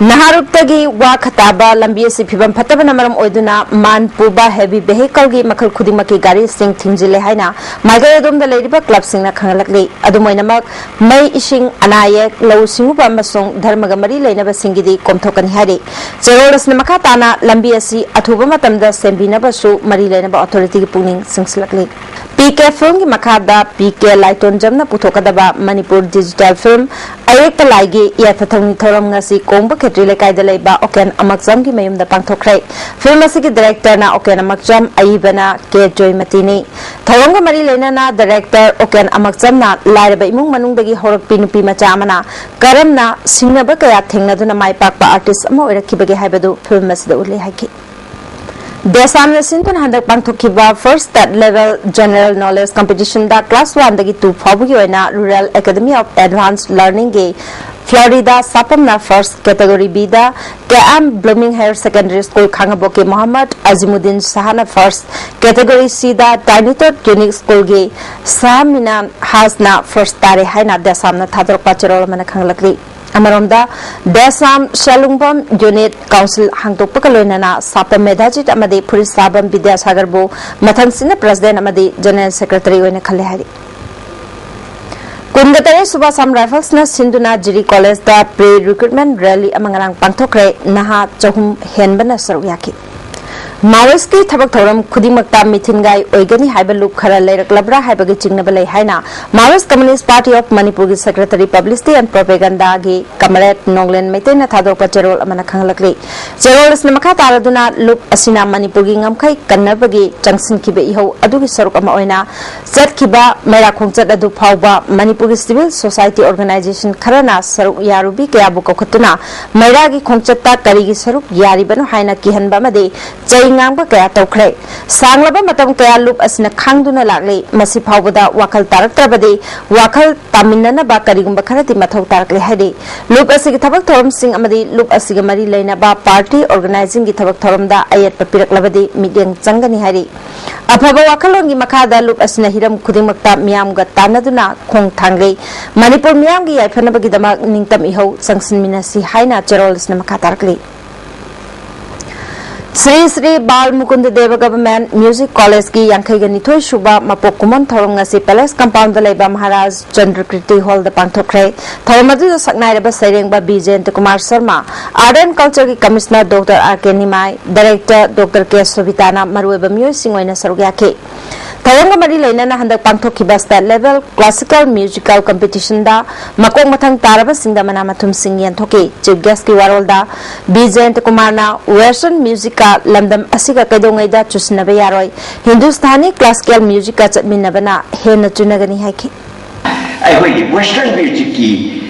ꯅꯍꯥꯔꯨꯞꯇꯒꯤ ꯋꯥ ꯈꯇꯥꯕ ꯂꯝꯕꯤ ꯑꯁꯤ ꯐꯤꯕꯝ ꯐꯠꯇꯕꯅ ꯃꯔꯝ ꯑꯣꯏꯗꯨꯅ ꯃꯥꯟ ꯄꯨꯕ heavy vehicle ꯒꯤ ꯃꯈꯜ ꯈꯨꯗꯤꯡꯃꯛꯀꯤ ꯒꯥꯔꯤꯁꯤꯡ ꯊꯤꯡꯖꯤꯜꯂꯦ ꯍꯥꯏꯅ ꯃꯥꯏꯀꯩ ꯑꯗꯣꯝꯗ ꯂꯩꯔꯤꯕ ꯀ꯭ꯂꯕꯁꯤꯡꯅ ꯈꯪꯍꯜꯂꯛꯂꯤ꯫ ꯑꯗꯨꯝ ꯑꯣꯏꯅꯃꯛ, ꯃꯩ, ꯏꯁꯤꯡ, ꯑꯅꯥ ꯑꯌꯦꯛ, ꯂꯧꯎ ꯁꯤꯡꯎꯕ ꯑꯃꯁꯨꯡ ꯙꯔꯃꯒ ꯃꯔꯤ ꯂꯩꯅꯕꯁꯤꯡꯒꯤꯗꯤ ꯀꯣꯝꯊꯣꯛꯀꯅꯤ ꯍꯥꯏꯔꯤ꯫ ꯆꯦꯔꯣꯜ ꯑꯁꯤꯅ ꯃꯈꯥ ꯇꯥꯅ ꯂꯝꯕꯤ ꯑꯁꯤ ꯑꯊꯨꯕ ꯃꯇꯝꯗ ꯁꯦꯝꯕꯤꯅꯕꯁꯨ ꯃꯔꯤ ꯂꯩꯅꯕ authority ꯒꯤ ꯄꯨꯛꯅꯤꯡ ꯆꯤꯡꯁꯤꯜꯂꯛꯂꯤ꯫ PK film ꯒꯤ ꯃꯈꯥꯗ PK ꯂꯥꯏꯇꯣꯟꯖꯝꯅ ꯄꯨꯊꯣꯛꯀꯗꯕ ꯃꯅꯤꯄꯨꯔ digital film ꯑꯌꯦꯛꯄ ꯂꯥꯏꯒꯤ ꯌꯥꯏꯐ ꯊꯧꯅꯤ ꯊꯧꯔꯝ ꯉꯁꯤ ꯀꯣꯡꯕ ꯈꯦꯇ꯭ꯔꯤ ꯂꯩꯀꯥꯏꯗ ꯂꯩꯕ ꯑꯣꯀꯦꯟ ꯑꯃꯛꯆꯝꯒꯤ ꯃꯌꯨꯝꯗ ꯄꯥꯡꯊꯣꯛꯈ꯭ꯔꯦ꯫ Film ꯑꯁꯤꯒꯤ director ꯅ ꯑꯣꯀꯦꯟ ꯑꯃꯛꯆꯝ, ꯑꯏꯕꯅ ꯀꯦ ꯖꯣꯏꯃꯇꯤꯅꯤ꯫ ꯊꯧꯔꯝꯒ ꯃꯔꯤ ꯂꯩꯅꯅ director ꯑꯣꯀꯦꯟ ꯑꯃꯛꯆꯝꯅ ꯂꯥꯏꯔꯕ ꯏꯃꯨꯡ ꯃꯅꯨꯡꯗꯒꯤ ꯍꯧꯔꯛꯄꯤ ꯅꯨꯄꯤ ꯃꯆꯥ ꯑꯃꯅ ꯀꯔꯝꯅ ꯁꯤꯡꯅꯕ ꯀꯌꯥ ꯊꯦꯡꯅꯗꯨꯅ ꯃꯥꯏ ꯄꯥꯛꯄ artist ꯑꯃ ꯑꯣꯏꯔꯛꯈꯤꯕꯒꯦ ꯍꯥꯏꯕꯗꯨ film ꯑꯁꯤꯗ ꯎꯠꯂꯤ ꯍꯥꯏꯈꯤ꯫ ꯗꯦꯁꯥꯝꯅ ꯁꯤꯟꯗꯨꯅ ꯍꯟꯗꯛ ꯄꯥꯡꯊꯣꯛꯈꯤꯕ First State Level General Knowledge Competition ꯗ class one ꯗꯒꯤ two ꯐꯥꯎꯕꯒꯤ ꯑꯣꯏꯅ Rural Academy of Advanced Learning ꯒꯤ Florida ꯁꯥꯄꯝꯅ first category B ꯗ, K M Blooming Higher Secondary School ꯈꯥꯡꯉꯕꯣꯛꯀꯤ Mohammad ꯑꯖꯤꯃꯨꯗꯤꯟ ꯁꯍꯥꯅ first category C ꯗ, Trinity Unique School ꯒꯤ ꯁꯍꯥꯃꯤꯅꯥ ꯍꯥꯁꯅ first ꯇꯥꯔꯦ ꯍꯥꯏꯅ ꯗꯦꯁꯥꯝꯅ ꯊꯥꯗꯣꯔꯛꯄ ꯆꯦꯔꯣꯜ ꯑꯃꯅ ꯈꯪꯂꯛꯂꯤ꯫ ꯑꯃꯔꯣꯝꯗ, ꯗꯦꯁꯥꯝ ꯁꯦꯂꯨꯡꯕꯝ unit council ꯍꯥꯡꯗꯣꯛꯄꯒ ꯂꯣꯏꯅꯅ ꯁꯥꯄꯝ ꯃꯦꯙꯥꯖꯤꯠ ꯑꯃꯗꯤ ꯐꯨꯔꯤꯠ ꯁꯥꯕꯝ ꯕꯤꯗ꯭ꯌꯥꯁꯥꯒꯔꯕꯨ ꯃꯊꯪꯁꯤꯠꯅ president ꯑꯃꯗꯤ general secretary ꯑꯣꯏꯅ ꯈꯜꯂꯦ ꯍꯥꯏꯔꯤ꯫ ꯀꯨꯟꯒ ꯇꯔꯦꯠ ꯁꯨꯕ ꯑꯁꯥꯝ ꯔꯥꯏꯐꯜꯁꯅ ꯁꯤꯟꯗꯨꯅ ꯖꯤꯔꯤ ꯀꯣꯂꯦꯖꯇ pre recruitment rally ꯑꯃ ꯉꯔꯥꯡ ꯄꯥꯡꯊꯣꯛꯈ꯭ꯔꯦ꯫ ꯅꯍꯥ ꯆꯍꯨꯝ ꯍꯦꯟꯕꯅ ꯁꯔꯨꯛ ꯌꯥꯈꯤ꯫ ꯃꯥꯑꯣꯏꯁꯀꯤ ꯊꯕꯛ ꯊꯧꯔꯝ ꯈꯨꯗꯤꯡꯃꯛꯇ ꯃꯤꯊꯤꯟꯒꯥꯏ ꯑꯣꯏꯒꯅꯤ ꯍꯥꯏꯕ ꯂꯨꯞ ꯈꯔ ꯂꯩꯔꯛꯂꯕ꯭ꯔꯥ ꯍꯥꯏꯕꯒꯤ ꯆꯤꯡꯅꯕ ꯂꯩ ꯍꯥꯏꯅ Maoist Communist Party of Manipurꯒꯤ Secretary Publicity and Propagandaꯒꯤ Comrade ꯅꯣꯡꯂꯦꯟ ꯃꯩꯇꯩꯅ ꯊꯥꯗꯣꯔꯛꯄ ꯆꯦꯔꯣꯜ ꯑꯃꯅ ꯈꯪꯍꯜꯂꯛꯂꯤ꯫ ꯆꯦꯔꯣꯜ ꯑꯁꯤꯅ ꯃꯈꯥ ꯇꯥꯔꯗꯨꯅ ꯂꯨꯞ ꯑꯁꯤꯅ ꯃꯅꯤꯄꯨꯔꯒꯤ ꯉꯝꯈꯩ ꯀꯟꯅꯕꯒꯤ ꯆꯪꯁꯤꯟꯈꯤꯕ ꯏꯍꯧ ꯑꯗꯨꯒꯤ ꯁꯔꯨꯛ ꯑꯃ ꯑꯣꯏꯅ ꯆꯠꯈꯤꯕ ꯃꯩꯔꯥ ꯈꯣꯡꯆꯠ ꯑꯗꯨ ꯐꯥꯎꯕ ꯃꯅꯤꯄꯨꯔꯒꯤ civil society organization ꯈꯔꯅ ꯁꯔꯨꯛ ꯌꯥꯔꯨꯕꯤ ꯀꯌꯥꯕꯨ ꯀꯧꯈꯠꯇꯨꯅ ꯃꯩꯔꯥꯒꯤ ꯈꯣꯡꯆꯠꯇ ꯀꯔꯤꯒꯤ ꯁꯔꯨꯛ ꯌꯥꯔꯤꯕꯅꯣ ꯍꯥꯏꯅ ꯀꯤꯍꯟꯕ ꯑꯃꯗꯤ ꯆꯩ ꯉꯥꯡꯕ ꯀꯌꯥ ꯇꯧꯈ꯭ꯔꯦ꯫ ꯁꯥꯡꯂꯕ ꯃꯇꯝ ꯀꯌꯥ ꯂꯨꯞ ꯑꯁꯤꯅ ꯈꯥꯡꯗꯨꯅ ꯂꯥꯛꯂꯤ꯫ ꯃꯁꯤ ꯐꯥꯎꯕꯗ ꯋꯥꯈꯜ ꯇꯥꯔꯛꯇ꯭ꯔꯕꯗꯤ ꯋꯥꯈꯜ ꯇꯥꯃꯤꯟꯅꯅꯕ ꯀꯔꯤꯒꯨꯝꯕ ꯈꯔꯗꯤ ꯃꯊꯧ ꯇꯥꯔꯛꯂꯦ ꯍꯥꯏꯔꯤ꯫ ꯂꯨꯞ ꯑꯁꯤꯒꯤ ꯊꯕꯛ ꯊꯧꯔꯝꯁꯤꯡ ꯑꯃꯗꯤ ꯂꯨꯞ ꯑꯁꯤꯒ ꯃꯔꯤ ꯂꯩꯅꯕ party organizingꯒꯤ ꯊꯕꯛ ꯊꯧꯔꯝꯗ ꯑꯌꯦꯠꯄ ꯄꯤꯔꯛꯂꯕꯗꯤ ꯃꯤꯠꯌꯦꯡ ꯆꯪꯒꯅꯤ ꯍꯥꯏꯔꯤ꯫ ꯑꯐꯕ ꯋꯥꯈꯜꯂꯣꯟꯒꯤ ꯃꯈꯥꯗ ꯂꯨꯞ ꯑꯁꯤꯅ ꯍꯤꯔꯝ ꯈꯨꯗꯤꯡꯃꯛꯇ ꯃꯤꯌꯥꯝꯒ ꯇꯥꯟꯅꯗꯨꯅ ꯈꯣꯡ ꯊꯥꯡꯂꯤ꯫ ꯃꯅꯤꯄꯨꯔ ꯃꯤꯌꯥꯝꯒꯤ ꯌꯥꯏꯐꯅꯕꯒꯤꯗꯃꯛ ꯅꯤꯡꯇꯝ ꯏꯍꯧ ꯆꯪꯁꯤꯟꯃꯤꯟꯅꯁꯤ ꯍꯥꯏꯅ ꯆꯦꯔꯣꯜ ꯑꯁꯤꯅ ꯃꯈꯥ ꯇꯥꯔꯛꯂꯤ꯫ ꯁ꯭ꯔꯤ ꯁ꯭ꯔꯤ ꯕꯥꯜ ꯃꯨꯀꯨꯟꯗ ꯗꯦꯕ Government Music Collegeꯀꯤ ꯌꯥꯡꯈꯩꯒ ꯅꯤꯊꯣꯏ ꯁꯨꯕ ꯃꯄꯣꯛ ꯀꯨꯝꯑꯣꯟ ꯊꯧꯔꯝ ꯉꯁꯤ Palace Compoundꯗ ꯂꯩꯕ ꯃꯍꯥꯔꯥꯖ ꯆꯟꯗ꯭ꯔꯀꯤꯔꯇꯤ Hallꯗ ꯄꯥꯡꯊꯣꯛꯈ꯭ꯔꯦ꯫ ꯊꯧꯔꯝ ꯑꯗꯨꯗ ꯁꯛꯅꯥꯏꯔꯕ ꯁꯩꯔꯦꯡꯕ B Jayanta Kumar Sharma, Art and Cultureꯒꯤ Commissioner Doctor R K Nimai, Director Doctor K ꯁꯣꯚꯤꯇꯥꯅ ꯃꯔꯨꯑꯣꯏꯕ ꯃꯤꯑꯣꯏꯁꯤꯡ ꯑꯣꯏꯅ ꯁꯔꯨꯛ ꯌꯥꯈꯤ꯫ ꯊꯧꯔꯝꯒ ꯃꯔꯤ ꯂꯩꯅꯅ ꯍꯟꯗꯛ ꯄꯥꯡꯊꯣꯛꯈꯤꯕ State Level Classical Musical Competitionꯗ ꯃꯀꯣꯛ ꯃꯊꯪ ꯇꯥꯔꯕꯁꯤꯡꯗ ꯃꯅꯥ ꯃꯊꯨꯝꯁꯤꯡ ꯌꯦꯟꯊꯣꯛꯈꯤ꯫ Chief Guestꯀꯤ ꯋꯥꯔꯣꯜꯗ ꯕꯤ ꯖꯌꯟꯇ ꯀꯨꯃꯥꯔꯅ Western Musicꯀ ꯂꯝꯗꯝ ꯑꯁꯤꯒ ꯀꯩꯗꯧꯉꯩꯗ ꯆꯨꯁꯤꯟꯅꯕ ꯌꯥꯔꯣꯏ, ꯍꯤꯟꯗꯨꯁꯊꯥꯅꯤ classical musicꯀ ꯆꯠꯃꯤꯟꯅꯕꯅ ꯍꯦꯟꯅ ꯆꯨꯅꯒꯅꯤ ꯍꯥꯏꯈꯤ꯫ ꯑꯩꯈꯣꯏꯒꯤ Western Musicꯀꯤ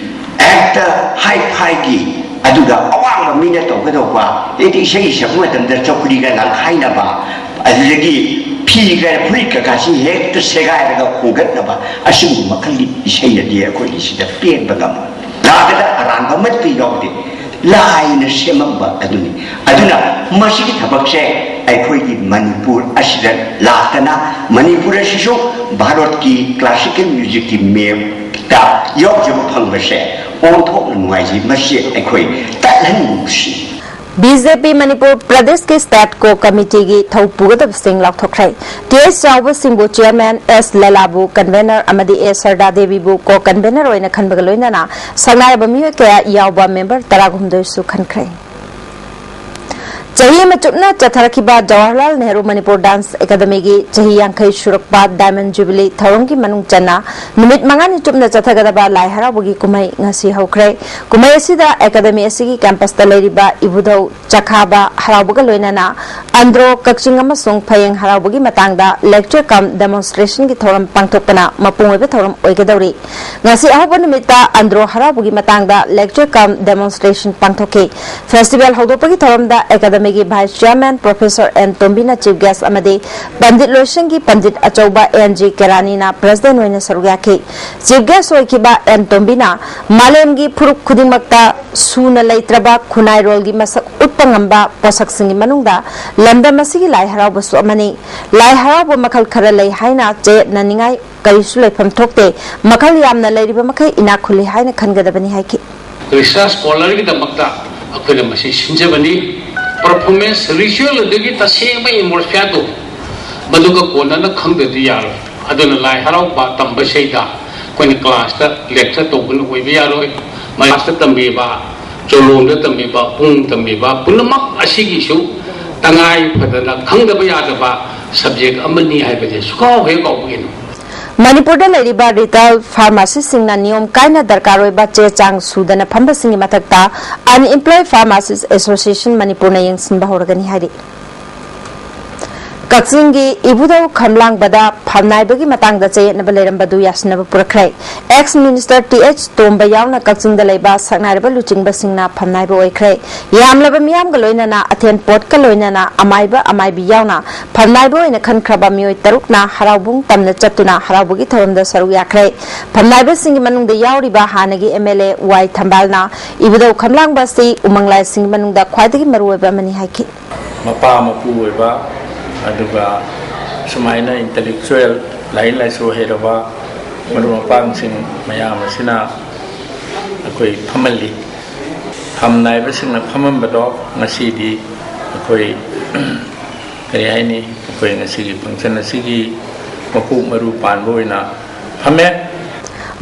ꯍꯦꯛꯇ high-fiꯒꯤ, ꯑꯗꯨꯒ ꯑꯋꯥꯡꯕ ꯃꯤꯅ ꯇꯧꯒꯗꯧꯕ, ꯑꯗꯩꯗꯤ ꯏꯁꯩ ꯁꯛꯄ ꯃꯇꯝꯗ ꯆꯧꯀ꯭ꯔꯤꯒ ꯂꯪꯈꯥꯏꯅꯕ, ꯑꯗꯨꯗꯒꯤ ꯐꯤꯒ ꯐꯨꯔꯤꯠ ꯀꯀꯥꯁꯤ ꯍꯦꯛꯇ ꯁꯦꯒꯥꯏꯔꯒ ꯈꯣꯡꯒꯠꯅꯕ, ꯑꯁꯤꯒꯨꯝꯕ ꯃꯈꯜꯒꯤ ꯏꯁꯩꯅꯗꯤ ꯑꯩꯈꯣꯏꯒꯤ ꯁꯤꯗ ꯄꯦꯟꯕ ꯉꯝꯃꯣꯏ꯫ ꯂꯥꯛꯀꯗ ꯑꯔꯥꯟꯕ ꯑꯃꯠꯇ ꯌꯥꯎꯗꯦ꯫ ꯂꯥꯏꯅ ꯁꯦꯝꯃꯝꯕ ꯑꯗꯨꯅꯤ꯫ ꯑꯗꯨꯅ ꯃꯁꯤꯒꯤ ꯊꯕꯛꯁꯦ ꯑꯩꯈꯣꯏꯒꯤ ꯃꯅꯤꯄꯨꯔ ꯑꯁꯤꯗ ꯂꯥꯛꯇꯅ ꯃꯅꯤꯄꯨꯔ ꯑꯁꯤꯁꯨ ꯚꯥꯔꯠꯀꯤ classical musicꯀꯤ mapꯇ ꯌꯥꯎꯖꯕ ꯐꯪꯕꯁꯦ ꯑꯣꯟꯊꯣꯛꯅ ꯅꯨꯡꯉꯥꯏꯖꯩ꯫ ꯃꯁꯤ ꯑꯩꯈꯣꯏ ꯇꯠꯍꯟꯒꯨꯝꯁꯤ꯫ ꯕꯤ ꯖꯦ ꯄꯤ ꯃꯅꯤꯄꯨꯔ ꯄ꯭ꯔꯗꯦꯁꯀꯤ State Core Committeeꯒꯤ ꯊꯧ ꯄꯨꯒꯗꯕꯁꯤꯡ ꯂꯥꯎꯊꯣꯛꯈ꯭ꯔꯦ꯫ ꯇꯤ ꯑꯦꯁ ꯆꯥꯎꯕ ꯁꯤꯡꯕꯨ Chairman, ꯑꯦꯁ ꯂꯂꯥꯕꯨ Convener ꯑꯃꯗꯤ ꯑꯦ ꯁꯔꯗꯥ ꯗꯦꯕꯤꯕꯨ Co-Convener ꯑꯣꯏꯅ ꯈꯟꯕꯒ ꯂꯣꯏꯅꯅ ꯁꯛꯅꯥꯏꯔꯕ ꯃꯤꯑꯣꯏ ꯀꯌꯥ ꯌꯥꯎꯕ member ꯇꯔꯥꯍꯨꯝꯗꯣꯏꯁꯨ ꯈꯟꯈ꯭ꯔꯦ꯫ ꯆꯍꯤ ꯑꯃ ꯆꯨꯞꯅ ꯆꯠꯊꯔꯛꯈꯤꯕ ꯖꯋꯥꯍꯔꯂꯥꯜ ꯅꯦꯍꯔꯨ ꯃꯅꯤꯄꯨꯔ ꯗꯥꯟꯁ ꯑꯦꯀꯥꯗꯃꯤꯒꯤ ꯆꯍꯤ ꯌꯥꯡꯈꯩ ꯁꯨꯔꯛꯄ ꯗꯥꯏꯃꯟ ꯖꯨꯕꯤꯂꯤ ꯊꯧꯔꯝꯒꯤ ꯃꯅꯨꯡ ꯆꯟꯅ ꯅꯨꯃꯤꯠ ꯃꯉꯥꯅꯤ ꯆꯨꯞꯅ ꯆꯠꯊꯒꯗꯕ ꯂꯥꯏ ꯍꯔꯥꯎꯕꯒꯤ ꯀꯨꯝꯍꯩ ꯉꯁꯤ ꯍꯧꯈ꯭ꯔꯦ꯫ ꯀꯨꯝꯍꯩ ꯑꯁꯤꯗ ꯑꯦꯀꯥꯗꯃꯤ ꯑꯁꯤꯒꯤ ꯀꯦꯝꯄꯁꯇ ꯂꯩꯔꯤꯕ ꯏꯕꯨꯙꯧ ꯆꯈꯥꯕ ꯍꯔꯥꯎꯕꯒ ꯂꯣꯏꯅꯅ ꯑꯟꯗ꯭ꯔꯣ ꯀꯛꯆꯤꯡ ꯑꯃꯁꯨꯡ ꯐꯌꯦꯡ ꯍꯔꯥꯎꯕꯒꯤ ꯃꯇꯥꯡꯗ lecture cum demonstrationꯒꯤ ꯊꯧꯔꯝ ꯄꯥꯡꯊꯣꯛꯄꯅ ꯃꯄꯨꯡ ꯑꯣꯏꯕ ꯊꯧꯔꯝ ꯑꯣꯏꯒꯗꯧꯔꯤ꯫ ꯉꯁꯤ ꯑꯍꯧꯕ ꯅꯨꯃꯤꯠꯇ ꯑꯟꯗ꯭ꯔꯣ ꯍꯔꯥꯎꯕꯒꯤ ꯃꯇꯥꯡꯗ lecture cum demonstration ꯄꯥꯡꯊꯣꯛꯈꯤ꯫ Festival ꯍꯧꯗꯣꯛꯄꯒꯤ ꯊꯧꯔꯝꯗ ꯑꯦꯀꯥꯗꯃꯤꯒꯤ vice chairman professor ꯑꯦꯟ ꯇꯣꯝꯕꯤꯅ chief guest ꯑꯃꯗꯤ ꯄꯟꯗꯤꯠ ꯂꯣꯏꯁꯪꯒꯤ ꯄꯟꯗꯤꯠ ꯑꯆꯧꯕ ꯑꯦꯟ ꯖꯤ ꯀꯦꯔꯥꯅꯤꯅ president ꯑꯣꯏꯅ ꯁꯔꯨꯛ ꯌꯥꯈꯤ꯫ Chief guest ꯑꯣꯏꯈꯤꯕ ꯑꯦꯟ ꯇꯣꯝꯕꯤꯅ ꯃꯥꯂꯦꯝꯒꯤ ꯐꯨꯔꯨꯞ ꯈꯨꯗꯤꯡꯃꯛꯇ ꯁꯨꯅ ꯂꯩꯇ꯭ꯔꯕ ꯈꯨꯟꯅꯥꯏꯔꯣꯜꯒꯤ ꯃꯁꯛ ꯎꯠꯄ ꯉꯝꯕ ꯄꯣꯠꯁꯛꯁꯤꯡꯒꯤ ꯃꯅꯨꯡꯗ ꯂꯝꯗꯝ ꯑꯁꯤꯒꯤ ꯂꯥꯏ ꯍꯔꯥꯎꯕꯁꯨ ꯑꯃꯅꯤ꯫ ꯂꯥꯏ ꯍꯔꯥꯎꯕ ꯃꯈꯜ ꯈꯔ ꯂꯩ ꯍꯥꯏꯅ ꯆꯌꯦꯠꯅꯅꯤꯡꯉꯥꯏ ꯀꯔꯤꯁꯨ ꯂꯩꯐꯝ ꯊꯣꯛꯇꯦ꯫ ꯃꯈꯜ ꯌꯥꯝꯅ ꯂꯩꯔꯤꯕ ꯃꯈꯩ ꯏꯅꯥꯛ ꯈꯨꯜꯂꯤ ꯍꯥꯏꯅ ꯈꯟꯒꯗꯕꯅꯤ ꯍꯥꯏꯈꯤ꯫ Research scholarꯒꯤꯗꯃꯛꯇ ꯑꯩꯈꯣꯏꯅ ꯃꯁꯤ ꯁꯤꯟꯖꯕꯅꯤ꯫ Performance ritual ꯑꯗꯨꯒꯤ ꯇꯁꯦꯡꯕ ꯏꯃꯣꯔꯐꯤꯌꯥꯗꯣ ꯃꯗꯨꯒ ꯀꯣꯟꯅꯅ ꯈꯪꯗ꯭ꯔꯗꯤ ꯌꯥꯔꯣꯏ꯫ ꯑꯗꯨꯅ ꯂꯥꯏ ꯍꯔꯥꯎꯕ ꯇꯝꯕꯁꯤꯗ ꯑꯩꯈꯣꯏꯅ classꯇ lecture ꯇꯧꯕꯅ ꯑꯣꯏꯕ ꯌꯥꯔꯣꯏ꯫ Classꯇ ꯇꯝꯕꯤꯕ, ꯆꯣꯂꯣꯝꯗ ꯇꯝꯕꯤꯕ, ꯄꯨꯡ ꯇꯝꯕꯤꯕ ꯄꯨꯝꯅꯃꯛ ꯑꯁꯤꯒꯤꯁꯨ ꯇꯉꯥꯏ ꯐꯗꯅ ꯈꯪꯗꯕ ꯌꯥꯗꯕ subject ꯑꯃꯅꯤ ꯍꯥꯏꯕꯁꯦ ꯁꯨꯀꯥꯎ ꯍꯦꯛ ꯀꯥꯎꯕꯤꯒꯅꯨ꯫ ꯃꯅꯤꯄꯨꯔꯗ ꯂꯩꯔꯤꯕ retail pharmacistꯁꯤꯡꯅ ꯅꯤꯌꯣꯝ ꯀꯥꯏꯅ ꯗꯔꯀꯥꯔ ꯑꯣꯏꯕ ꯆꯦ ꯆꯥꯡ ꯁꯨꯗꯅ ꯐꯝꯕꯁꯤꯡꯒꯤ ꯃꯊꯛꯇ Unemployed Pharmacist Association ꯃꯅꯤꯄꯨꯔꯅ ꯌꯦꯡꯁꯤꯟꯕ ꯍꯧꯔꯒꯅꯤ ꯍꯥꯏꯔꯤ꯫ ꯀꯛꯆꯤꯡꯒꯤ ꯏꯕꯨꯙꯧ ꯈꯝꯂꯥꯡꯕꯗ ꯐꯝꯅꯥꯏꯕꯒꯤ ꯃꯇꯥꯡꯗ ꯆꯌꯦꯠꯅꯕ ꯂꯩꯔꯝꯕꯗꯨ ꯌꯥꯁꯤꯟꯅꯕ ꯄꯨꯔꯛꯈ꯭ꯔꯦ꯫ Ex minister ꯇꯤ ꯑꯩꯆ ꯇꯣꯝꯕ ꯌꯥꯎꯅ ꯀꯛꯆꯤꯡꯗ ꯂꯩꯕ ꯁꯛꯅꯥꯏꯔꯕ ꯂꯨꯆꯤꯡꯕꯁꯤꯡꯅ ꯐꯝꯅꯥꯏꯕ ꯑꯣꯏꯈ꯭ꯔꯦ꯫ ꯌꯥꯝꯂꯕ ꯃꯤꯌꯥꯝꯒ ꯂꯣꯏꯅꯅ ꯑꯊꯦꯟ ꯄꯣꯠꯀ ꯂꯣꯏꯅꯅ ꯑꯃꯥꯏꯕ ꯑꯃꯥꯏꯕꯤ ꯌꯥꯎꯅ ꯐꯝꯅꯥꯏꯕ ꯑꯣꯏꯅ ꯈꯟꯈ꯭ꯔꯕ ꯃꯤꯑꯣꯏ ꯇꯔꯨꯛꯅ ꯍꯔꯥꯎꯕꯨꯡ ꯇꯝꯅ ꯆꯠꯇꯨꯅ ꯍꯔꯥꯎꯕꯒꯤ ꯊꯧꯔꯝꯗ ꯁꯔꯨꯛ ꯌꯥꯈ꯭ꯔꯦ꯫ ꯐꯝꯅꯥꯏꯕꯁꯤꯡꯒꯤ ꯃꯅꯨꯡꯗ ꯌꯥꯎꯔꯤꯕ ꯍꯥꯟꯅꯒꯤ ꯑꯦꯝ ꯑꯦꯜ ꯑꯦ ꯋꯥꯏ ꯊꯝꯕꯥꯜꯅ ꯏꯕꯨꯙꯧ ꯈꯝꯂꯥꯡꯕ ꯑꯁꯤ ꯎꯃꯪ ꯂꯥꯏꯁꯤꯡꯒꯤ ꯃꯅꯨꯡꯗ ꯈ꯭ꯋꯥꯏꯗꯒꯤ ꯃꯔꯨꯑꯣꯏꯕ ꯑꯃꯅꯤ ꯍꯥꯏꯈꯤ꯫ ꯃꯄꯥ ꯃꯄꯨ ꯑꯣꯏꯕ, ꯑꯗꯨꯒ ꯁꯨꯃꯥꯏꯅ intellectual, ꯂꯥꯏꯔꯤꯛ ꯂꯥꯏꯁꯨ ꯍꯩꯔꯕ ꯃꯔꯨꯞ ꯃꯄꯥꯡꯁꯤꯡ ꯃꯌꯥꯝ ꯑꯁꯤꯅ ꯑꯩꯈꯣꯏ ꯐꯝꯍꯜꯂꯤ꯫ ꯐꯝꯅꯥꯏꯕꯁꯤꯡꯅ ꯐꯝꯃꯝꯕꯗꯣ ꯉꯁꯤꯗꯤ ꯑꯩꯈꯣꯏ, ꯀꯔꯤ ꯍꯥꯏꯅꯤ, ꯑꯩꯈꯣꯏ ꯉꯁꯤꯒꯤ function ꯑꯁꯤꯒꯤ ꯃꯄꯨ ꯃꯔꯨ ꯄꯥꯟꯕ ꯑꯣꯏꯅ ꯐꯝꯃꯦ꯫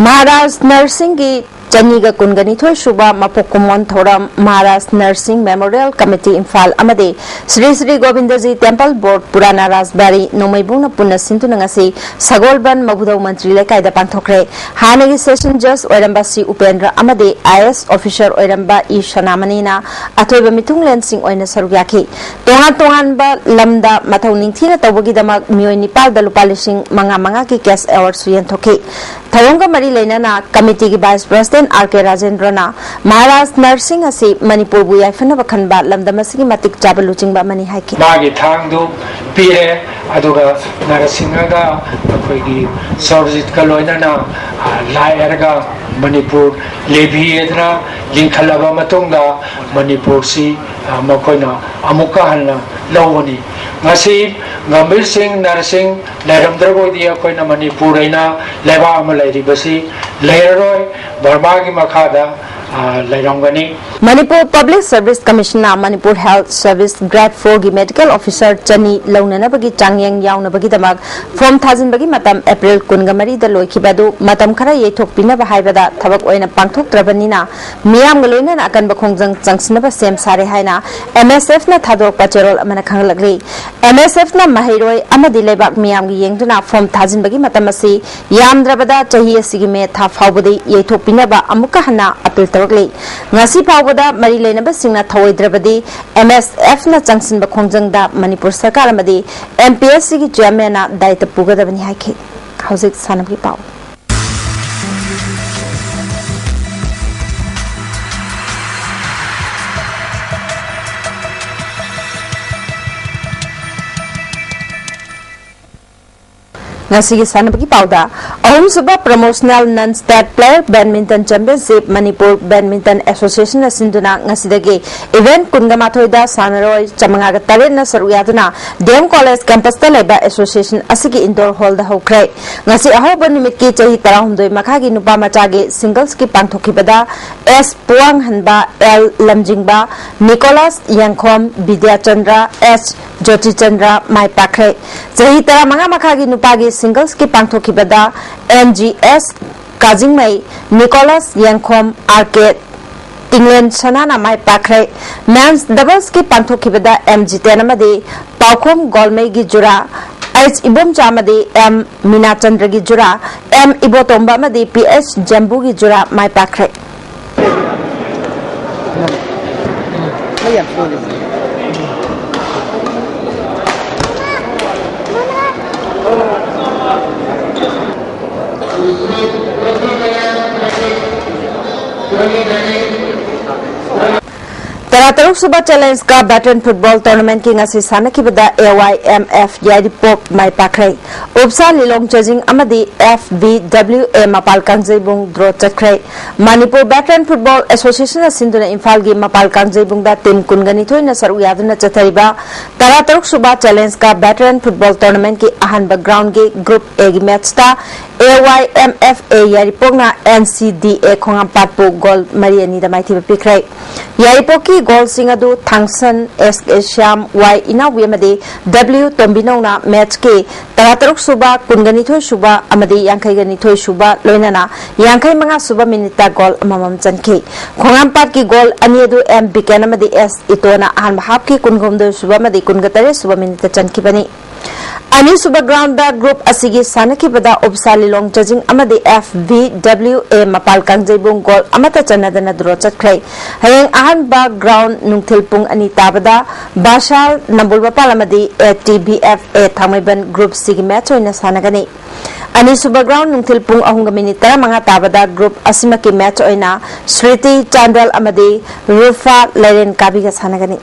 ꯃꯍꯥꯔꯥꯖ ꯅꯔꯁꯤꯡꯒꯤ ꯆꯅꯤꯒ ꯀꯨꯟꯒ ꯅꯤꯊꯣꯏ ꯁꯨꯕ ꯃꯄꯣꯛ ꯀꯨꯝꯑꯣꯟ ꯊꯧꯔꯝ ꯃꯍꯥꯔꯥꯖ ꯅꯔꯁꯤꯡ ꯃꯦꯃꯣꯔꯤꯌꯦꯜ ꯀꯃꯤꯇꯤ ꯏꯝꯐꯥꯜ ꯑꯃꯗꯤ ꯁ꯭ꯔꯤ ꯁ꯭ꯔꯤ ꯒꯣꯕꯤꯟꯗꯖꯤ ꯇꯦꯝꯄꯜ ꯕꯣꯔꯗ ꯄꯨꯔꯥꯅꯥ ꯔꯥꯖꯕꯥꯔꯤ ꯅꯣꯡꯃꯩꯕꯨꯡꯅ ꯄꯨꯟꯅ ꯁꯤꯟꯗꯨꯅ ꯉꯁꯤ ꯁꯒꯣꯜꯕꯟ ꯃꯕꯨꯗꯧ ꯃꯟꯇ꯭ꯔꯤ ꯂꯩꯀꯥꯏꯗ ꯄꯥꯡꯊꯣꯛꯈ꯭ꯔꯦ꯫ ꯍꯥꯟꯅꯒꯤ ꯁꯦꯁꯟ ꯖꯖ ꯑꯣꯏꯔꯝꯕ ꯁꯤ ꯎꯄꯦꯟꯗ꯭ꯔ ꯑꯃꯗꯤ ꯑꯥꯏ ꯑꯦꯁ ꯑꯣꯐꯤꯁꯔ ꯑꯣꯏꯔꯝꯕ ꯏ ꯁꯅꯥꯃꯅꯤꯅ ꯑꯊꯣꯏꯕ ꯃꯤꯊꯨꯡꯂꯦꯟꯁꯤꯡ ꯑꯣꯏꯅ ꯁꯔꯨꯛ ꯌꯥꯈꯤ꯫ ꯇꯣꯉꯥꯟ ꯇꯣꯉꯥꯟꯕ ꯂꯝꯗ ꯃꯊꯧ ꯅꯤꯡꯊꯤꯅ ꯇꯧꯕꯒꯤꯗꯃꯛ ꯃꯤꯑꯣꯏ ꯅꯤꯄꯥꯜꯗ ꯂꯨꯄꯥ ꯂꯤꯁꯤꯡ ꯃꯉꯥ ꯃꯉꯥꯒꯤ ꯀꯦꯁ ꯑꯦꯋꯥꯔꯗꯁꯨ ꯌꯦꯟꯊꯣꯛꯈꯤ꯫ ꯊꯧꯔꯝꯒ ꯃꯔꯤ ꯂꯩꯅꯅ ꯀꯃꯤꯇꯤꯒꯤ ꯚꯥꯏꯁ ꯄ꯭ꯔꯁꯤꯗꯦꯟꯠ ꯑꯥꯔ ꯀꯦ ꯔꯥꯖꯦꯟꯗ꯭ꯔꯅ ꯃꯍꯥꯔꯥꯖ ꯅꯔꯁꯤꯡ ꯑꯁꯤ ꯃꯅꯤꯄꯨꯔꯕꯨ ꯌꯥꯏꯐꯅꯕ ꯈꯟꯕ ꯂꯝꯗꯝ ꯑꯁꯤꯒꯤ ꯃꯇꯤꯛ ꯆꯥꯕ ꯂꯨꯆꯤꯡꯕ ꯑꯃꯅꯤ ꯍꯥꯏꯈꯤ꯫ ꯃꯥꯒꯤ ꯊꯥꯡꯗꯨ ꯄꯤꯔꯦ, ꯑꯗꯨꯒ ꯅꯔꯁꯤꯡꯍꯒ ꯑꯩꯈꯣꯏꯒꯤ ꯁꯣꯔꯖꯤꯠꯀ ꯂꯣꯏꯅꯅ, ꯑ, ꯂꯥꯛꯑꯦꯔꯒ ꯃꯅꯤꯄꯨꯔ ꯂꯦꯚꯤ ꯍꯥꯏꯗꯅ ꯂꯤꯡꯈꯠꯂꯕ ꯃꯇꯨꯡꯗ ꯃꯅꯤꯄꯨꯔꯁꯤ, ꯑ, ꯃꯈꯣꯏꯅ ꯑꯃꯨꯛꯀ ꯍꯟꯅ ꯂꯧꯒꯅꯤ꯫ ꯉꯁꯤ ꯒꯝꯚꯤꯔ ꯁꯤꯡ ꯅꯔꯁꯤꯡ ꯂꯩꯔꯝꯗ꯭ꯔꯕ ꯑꯣꯏꯗꯤ ꯑꯩꯈꯣꯏꯅ ꯃꯅꯤꯄꯨꯔ ꯍꯥꯏꯅ ꯂꯩꯕꯥꯛ ꯑꯃ ꯂꯩꯔꯤꯕꯁꯤ ꯂꯩꯔꯔꯣꯏ꯫ ꯕꯔꯃꯥꯒꯤ ꯃꯈꯥꯗ, ꯑ, ꯂꯩꯔꯝꯒꯅꯤ꯫ ꯃꯅꯤꯄꯨꯔ ꯄꯕ꯭ꯂꯤꯛ ꯁꯔꯚꯤꯁ ꯀꯃꯤꯁꯟꯅ ꯃꯅꯤꯄꯨꯔ ꯍꯦꯜꯊ ꯁꯔꯚꯤꯁ ꯒ꯭ꯔꯦꯗ ꯐꯣꯔꯒꯤ ꯃꯦꯗꯤꯀꯦꯜ ꯑꯣꯐꯤꯁꯔ ꯆꯅꯤ ꯂꯧꯅꯅꯕꯒꯤ ꯆꯥꯡꯌꯦꯡ ꯌꯥꯎꯅꯕꯒꯤꯗꯃꯛ ꯐꯣꯔꯝ ꯊꯥꯖꯤꯟꯕꯒꯤ ꯃꯇꯝ ꯑꯦꯄ꯭ꯔꯤꯜ ꯀꯨꯟꯒ ꯃꯔꯤꯗ ꯂꯣꯏꯈꯤꯕ ꯑꯗꯨ ꯃꯇꯝ ꯈꯔ ꯌꯩꯊꯣꯛꯄꯤꯅꯕ ꯍꯥꯏꯕꯗ ꯊꯕꯛ ꯑꯣꯏꯅ ꯄꯥꯡꯊꯣꯛꯇ꯭ꯔꯕꯅꯤꯅ ꯃꯤꯌꯥꯝꯒ ꯂꯣꯏꯅꯅ ꯑꯀꯟꯕ ꯈꯣꯡꯖꯪ ꯆꯪꯁꯤꯟꯅꯕ ꯁꯦꯝ ꯁꯥꯔꯦ ꯍꯥꯏꯅ ꯑꯦꯝ ꯑꯦꯁ ꯑꯦꯐꯅ ꯊꯥꯗꯣꯔꯛꯄ ꯆꯦꯔꯣꯜ ꯑꯃꯅ ꯈꯪꯍꯜꯂꯛꯂꯤ꯫ ꯑꯦꯝ ꯑꯦꯁ ꯑꯦꯐꯅ ꯃꯍꯩꯔꯣꯏ ꯑꯃꯗꯤ ꯂꯩꯕꯥꯛ ꯃꯤꯌꯥꯝꯒꯤ ꯌꯦꯡꯗꯨꯅ ꯐꯣꯔꯝ ꯊꯥꯖꯤꯟꯕꯒꯤ ꯃꯇꯝ ꯑꯁꯤ ꯌꯥꯝꯗ꯭ꯔꯕꯗ ꯆꯍꯤ ꯑꯁꯤꯒꯤ ꯃꯦ ꯊꯥ ꯐꯥꯎꯕꯗꯤ ꯌꯩꯊꯣꯛꯄꯤꯅꯕ ꯑꯃꯨꯛꯀ ꯍꯟꯅ ꯑꯄꯤꯜ ꯇꯧꯔꯛꯂꯤ꯫ ꯉꯁꯤ ꯐꯥꯎꯕꯗ ꯃꯔꯤ ꯂꯩꯅꯕꯁꯤꯡꯅ ꯊꯧꯑꯣꯏꯗ꯭ꯔꯕꯗꯤ ꯑꯦꯝ ꯑꯦꯁ ꯑꯦꯐꯅ ꯆꯪꯁꯤꯟꯕ ꯈꯣꯡꯖꯪꯗ ꯃꯅꯤꯄꯨꯔ ꯁꯔꯀꯥꯔ ꯑꯃꯗꯤ ꯑꯦꯝ ꯄꯤ ꯑꯦꯁ ꯁꯤꯒꯤ ꯆꯤꯌꯥꯔꯃꯦꯟꯅ ꯗꯥꯌꯤꯠꯇ ꯄꯨꯒꯗꯕꯅꯤ ꯍꯥꯏꯈꯤ꯫ ꯍꯧꯖꯤꯛ ꯁꯥꯟꯅꯕꯒꯤ ꯄꯥꯎ꯫ ꯉꯁꯤꯒꯤ ꯁꯥꯟꯅꯕꯒꯤ ꯄꯥꯎꯗ, ꯑꯍꯨꯝꯁꯨꯕ promotional non state player badminton championship Manipur badminton ꯑꯦꯁꯣꯁꯤꯌꯦꯁꯟꯅ ꯁꯤꯟꯗꯨꯅ ꯉꯁꯤꯗꯒꯤ ꯏꯚꯦꯟꯠ ꯀꯨꯟꯒ ꯃꯥꯊꯣꯏꯗ ꯁꯥꯟꯅꯔꯣꯏ ꯆꯥꯃꯉꯥꯒ ꯇꯔꯦꯠꯅ ꯁꯔꯨꯛ ꯌꯥꯗꯨꯅ ꯗꯤ ꯑꯦꯝ ꯀꯣꯂꯦꯖ ꯀꯦꯝꯄꯁꯇ ꯂꯩꯕ ꯑꯦꯁꯣꯁꯤꯌꯦꯁꯟ ꯑꯁꯤꯒꯤ ꯏꯟꯗꯣꯔ ꯍꯣꯜꯗ ꯍꯧꯈ꯭ꯔꯦ꯫ ꯉꯁꯤ ꯑꯍꯧꯕ ꯅꯨꯃꯤꯠꯀꯤ ꯆꯍꯤ ꯇꯔꯥꯍꯨꯝꯗꯣꯏ ꯃꯈꯥꯒꯤ ꯅꯨꯄꯥ ꯃꯆꯥꯒꯤ ꯁꯤꯡꯒꯜꯁꯀꯤ ꯄꯥꯡꯊꯣꯛꯈꯤꯕꯗ ꯑꯦꯁ ꯄꯨꯋꯥꯡꯍꯟꯕ, ꯑꯦꯜ ꯂꯝꯖꯤꯡꯕ, ꯅꯤꯀꯣꯂꯥꯁ ꯌꯦꯡꯈꯣꯝ, ꯕꯤꯗ꯭ꯌꯥꯆꯟꯗ꯭ꯔ, ꯑꯦꯁ ꯖꯣꯇꯤꯆꯟꯗ꯭ꯔ ꯃꯥꯏ ꯄꯥꯛꯈ꯭ꯔꯦ꯫ ꯆꯍꯤ ꯇꯔꯥꯃꯉꯥ ꯃꯈꯥꯒꯤ ꯅꯨꯄꯥꯒꯤ ꯁꯤꯡꯒꯜꯁꯀꯤ ꯄꯥꯡꯊꯣꯛꯈꯤꯕꯗ ꯑꯦꯟ ꯖꯤ ꯑꯦꯁ ꯀꯥꯖꯤꯡꯃꯩ, ꯅꯤꯀꯣꯂꯁ ꯌꯦꯡꯈꯣꯝ, ꯑꯥꯔ ꯀꯦ ꯇꯤꯡꯂꯦꯟ ꯁꯅꯥꯅ ꯃꯥꯏ ꯄꯥꯛꯈ꯭ꯔꯦ꯫ ꯃꯦꯟꯁ ꯗꯕꯜꯁꯀꯤ ꯄꯥꯡꯊꯣꯛꯈꯤꯕꯗ ꯑꯦꯝ ꯖꯤꯇꯦꯟ ꯑꯃꯗꯤ ꯄꯥꯎꯈꯣꯝ ꯒꯣꯜꯃꯩꯒꯤ ꯖꯨꯔꯥ, ꯑꯩꯆ ꯏꯕꯣꯝꯆꯥ ꯑꯃꯗꯤ ꯑꯦꯝ ꯃꯤꯅꯥꯆꯟꯗ꯭ꯔꯒꯤ ꯖꯨꯔꯥ, ꯑꯦꯝ ꯏꯕꯣꯇꯣꯝꯕ ꯑꯃꯗꯤ ꯄꯤ ꯑꯩꯆ ꯖꯦꯝꯕꯨꯒꯤ ꯖꯨꯔꯥ ꯃꯥꯏ ꯄꯥꯛꯈ꯭ꯔꯦ꯫ ꯇꯔꯥꯇꯔꯨꯛ ꯁꯨꯕ ꯆꯦꯂꯦꯟꯖ ꯀꯞ ꯚꯦꯇꯔꯟ ꯐꯨꯠꯕꯣꯜ ꯇꯣꯔꯅꯥꯃꯦꯟꯠꯀꯤ ꯉꯁꯤ ꯁꯥꯟꯅꯈꯤꯕꯗ ꯑꯦ ꯋꯥꯏ ꯑꯦꯝ ꯑꯦꯐ ꯌꯥꯏꯔꯤꯄꯣꯛ ꯃꯥꯏ ꯄꯥꯛꯈ꯭ꯔꯦ꯫ ꯎꯞꯁꯥ ꯂꯤꯂꯣꯡ ꯆꯦꯖꯤꯡ ꯑꯃꯗꯤ ꯑꯦꯐ ꯕꯤ ꯗꯕ꯭ꯂꯤꯎ ꯑꯦ ꯃꯄꯥꯜ ꯀꯥꯡꯖꯩꯕꯨꯡ ꯗ꯭ꯔꯣ ꯆꯠꯈ꯭ꯔꯦ꯫ ꯃꯅꯤꯄꯨꯔ ꯚꯦꯇꯔꯟ ꯐꯨꯠꯕꯣꯜ ꯑꯦꯁꯣꯁꯤꯌꯦꯁꯟꯅ ꯁꯤꯟꯗꯨꯅ ꯏꯝꯐꯥꯜꯒꯤ ꯃꯄꯥꯜ ꯀꯥꯡꯖꯩꯕꯨꯡꯗ ꯇꯤꯝ ꯀꯨꯟꯒ ꯅꯤꯊꯣꯏꯅ ꯁꯔꯨꯛ ꯌꯥꯗꯨꯅ ꯆꯠꯊꯔꯤꯕ ꯇꯔꯥꯇꯔꯨꯛ ꯁꯨꯕ ꯆꯦꯂꯦꯟꯖ ꯀꯞ ꯚꯦꯇꯔꯟ ꯐꯨꯠꯕꯣꯜ ꯇꯣꯔꯅꯥꯃꯦꯟꯠꯀꯤ ꯑꯍꯥꯟꯕ ꯒ꯭ꯔꯥꯎꯟꯒꯤ ꯒ꯭ꯔꯨꯞ ꯑꯦꯒꯤ ꯃꯦꯠꯁꯇ ꯑꯦ ꯋꯥꯏ M F A ꯌꯥꯏꯔꯤꯄꯣꯛꯅ N C D A ꯈꯣꯡꯉꯥꯝꯄꯥꯠꯄꯨ goal ꯃꯔꯤ ꯑꯅꯤꯗ ꯃꯥꯏꯊꯤꯕ ꯄꯤꯈ꯭ꯔꯦ꯫ ꯌꯥꯏꯔꯤꯄꯣꯛꯀꯤ ꯒꯣꯜꯁꯤꯡ ꯑꯗꯨ ꯊꯥꯡꯁꯟ ꯑꯦꯁ ꯑꯦ ꯁ꯭ꯌꯥꯝ, ꯋꯥꯏ ꯏꯅꯥꯎꯕꯤ ꯑꯃꯗꯤ ꯗꯕ꯭ꯂꯤꯎ ꯇꯣꯝꯕꯤꯅꯧꯅ ꯃꯦꯠꯁꯀꯤ ꯇꯔꯥꯇꯔꯨꯛ ꯁꯨꯕ, ꯀꯨꯟꯒ ꯅꯤꯊꯣꯏ ꯁꯨꯕ ꯑꯃꯗꯤ ꯌꯥꯡꯈꯩꯒ ꯅꯤꯊꯣꯏ ꯁꯨꯕ, ꯂꯣꯏꯅꯅ ꯌꯥꯡꯈꯩ ꯃꯉꯥ ꯁꯨꯕ ꯃꯤꯅꯤꯠꯇ ꯒꯣꯜ ꯑꯃꯃꯝ ꯆꯟꯈꯤ꯫ ꯈꯣꯡꯉꯥꯝꯄꯥꯠꯀꯤ ꯒꯣꯜ ꯑꯅꯤ ꯑꯗꯨ ꯑꯦꯝ ꯕꯤꯀꯦꯟ ꯑꯃꯗꯤ ꯑꯦꯁ ꯏꯇꯣꯅ ꯑꯍꯥꯟꯕ ꯍꯥꯞꯀꯤ ꯀꯨꯟꯍꯨꯝꯗꯣꯏ ꯁꯨꯕ ꯑꯃꯗꯤ ꯀꯨꯟꯒ ꯇꯔꯦꯠ ꯁꯨꯕ ꯃꯤꯅꯤꯠꯇ ꯆꯟꯈꯤꯕꯅꯤ꯫ ꯑꯅꯤꯁꯨꯕ ꯒ꯭ꯔꯥꯎꯟꯗ ꯒ꯭ꯔꯨꯞ ꯑꯁꯤꯒꯤ ꯁꯥꯟꯅꯈꯤꯕꯗ ꯎꯞꯁꯥ ꯂꯤꯂꯣꯡ ꯆꯖꯤꯡ ꯑꯃꯗꯤ ꯑꯦꯐ ꯚꯤ ꯗꯕ꯭ꯂꯤꯎ ꯑꯦ ꯃꯄꯥꯜ ꯀꯥꯡꯖꯩꯕꯨꯡ ꯒꯣꯜ ꯑꯃꯠꯇ ꯆꯟꯅꯗꯅ ꯗ꯭ꯔꯣ ꯆꯠꯈ꯭ꯔꯦ꯫ ꯍꯌꯦꯡ ꯑꯍꯥꯟꯕ ꯒ꯭ꯔꯥꯎꯟ ꯅꯨꯡꯊꯤꯜ ꯄꯨꯡ ꯑꯅꯤ ꯇꯥꯕꯗ ꯕꯥꯁꯥꯜ ꯅꯝꯕꯨꯜ ꯃꯄꯥꯜ ꯑꯃꯗꯤ A T V F A Thangmeiband group ꯁꯤꯒꯤ ꯃꯦꯠꯆ ꯑꯣꯏꯅ ꯁꯥꯟꯅꯒꯅꯤ꯫ ꯑꯅꯤꯁꯨꯕ ꯒ꯭ꯔꯥꯎꯟ ꯅꯨꯡꯊꯤꯜ ꯄꯨꯡ ꯑꯍꯨꯝꯒ ꯃꯤꯅꯤꯠ ꯇꯔꯥꯃꯉꯥ ꯇꯥꯕꯗ ꯒ꯭ꯔꯨꯞ ꯑꯁꯤꯃꯛꯀꯤ ꯃꯦꯠꯆ ꯑꯣꯏꯅ ꯁ꯭ꯔꯤꯇꯤ ꯆꯥꯟꯗꯦꯜ ꯑꯃꯗꯤ ꯔꯨꯐꯥ ꯂꯩꯔꯦꯟ ꯀꯥꯕꯤꯒ ꯁꯥꯟꯅꯒꯅꯤ꯫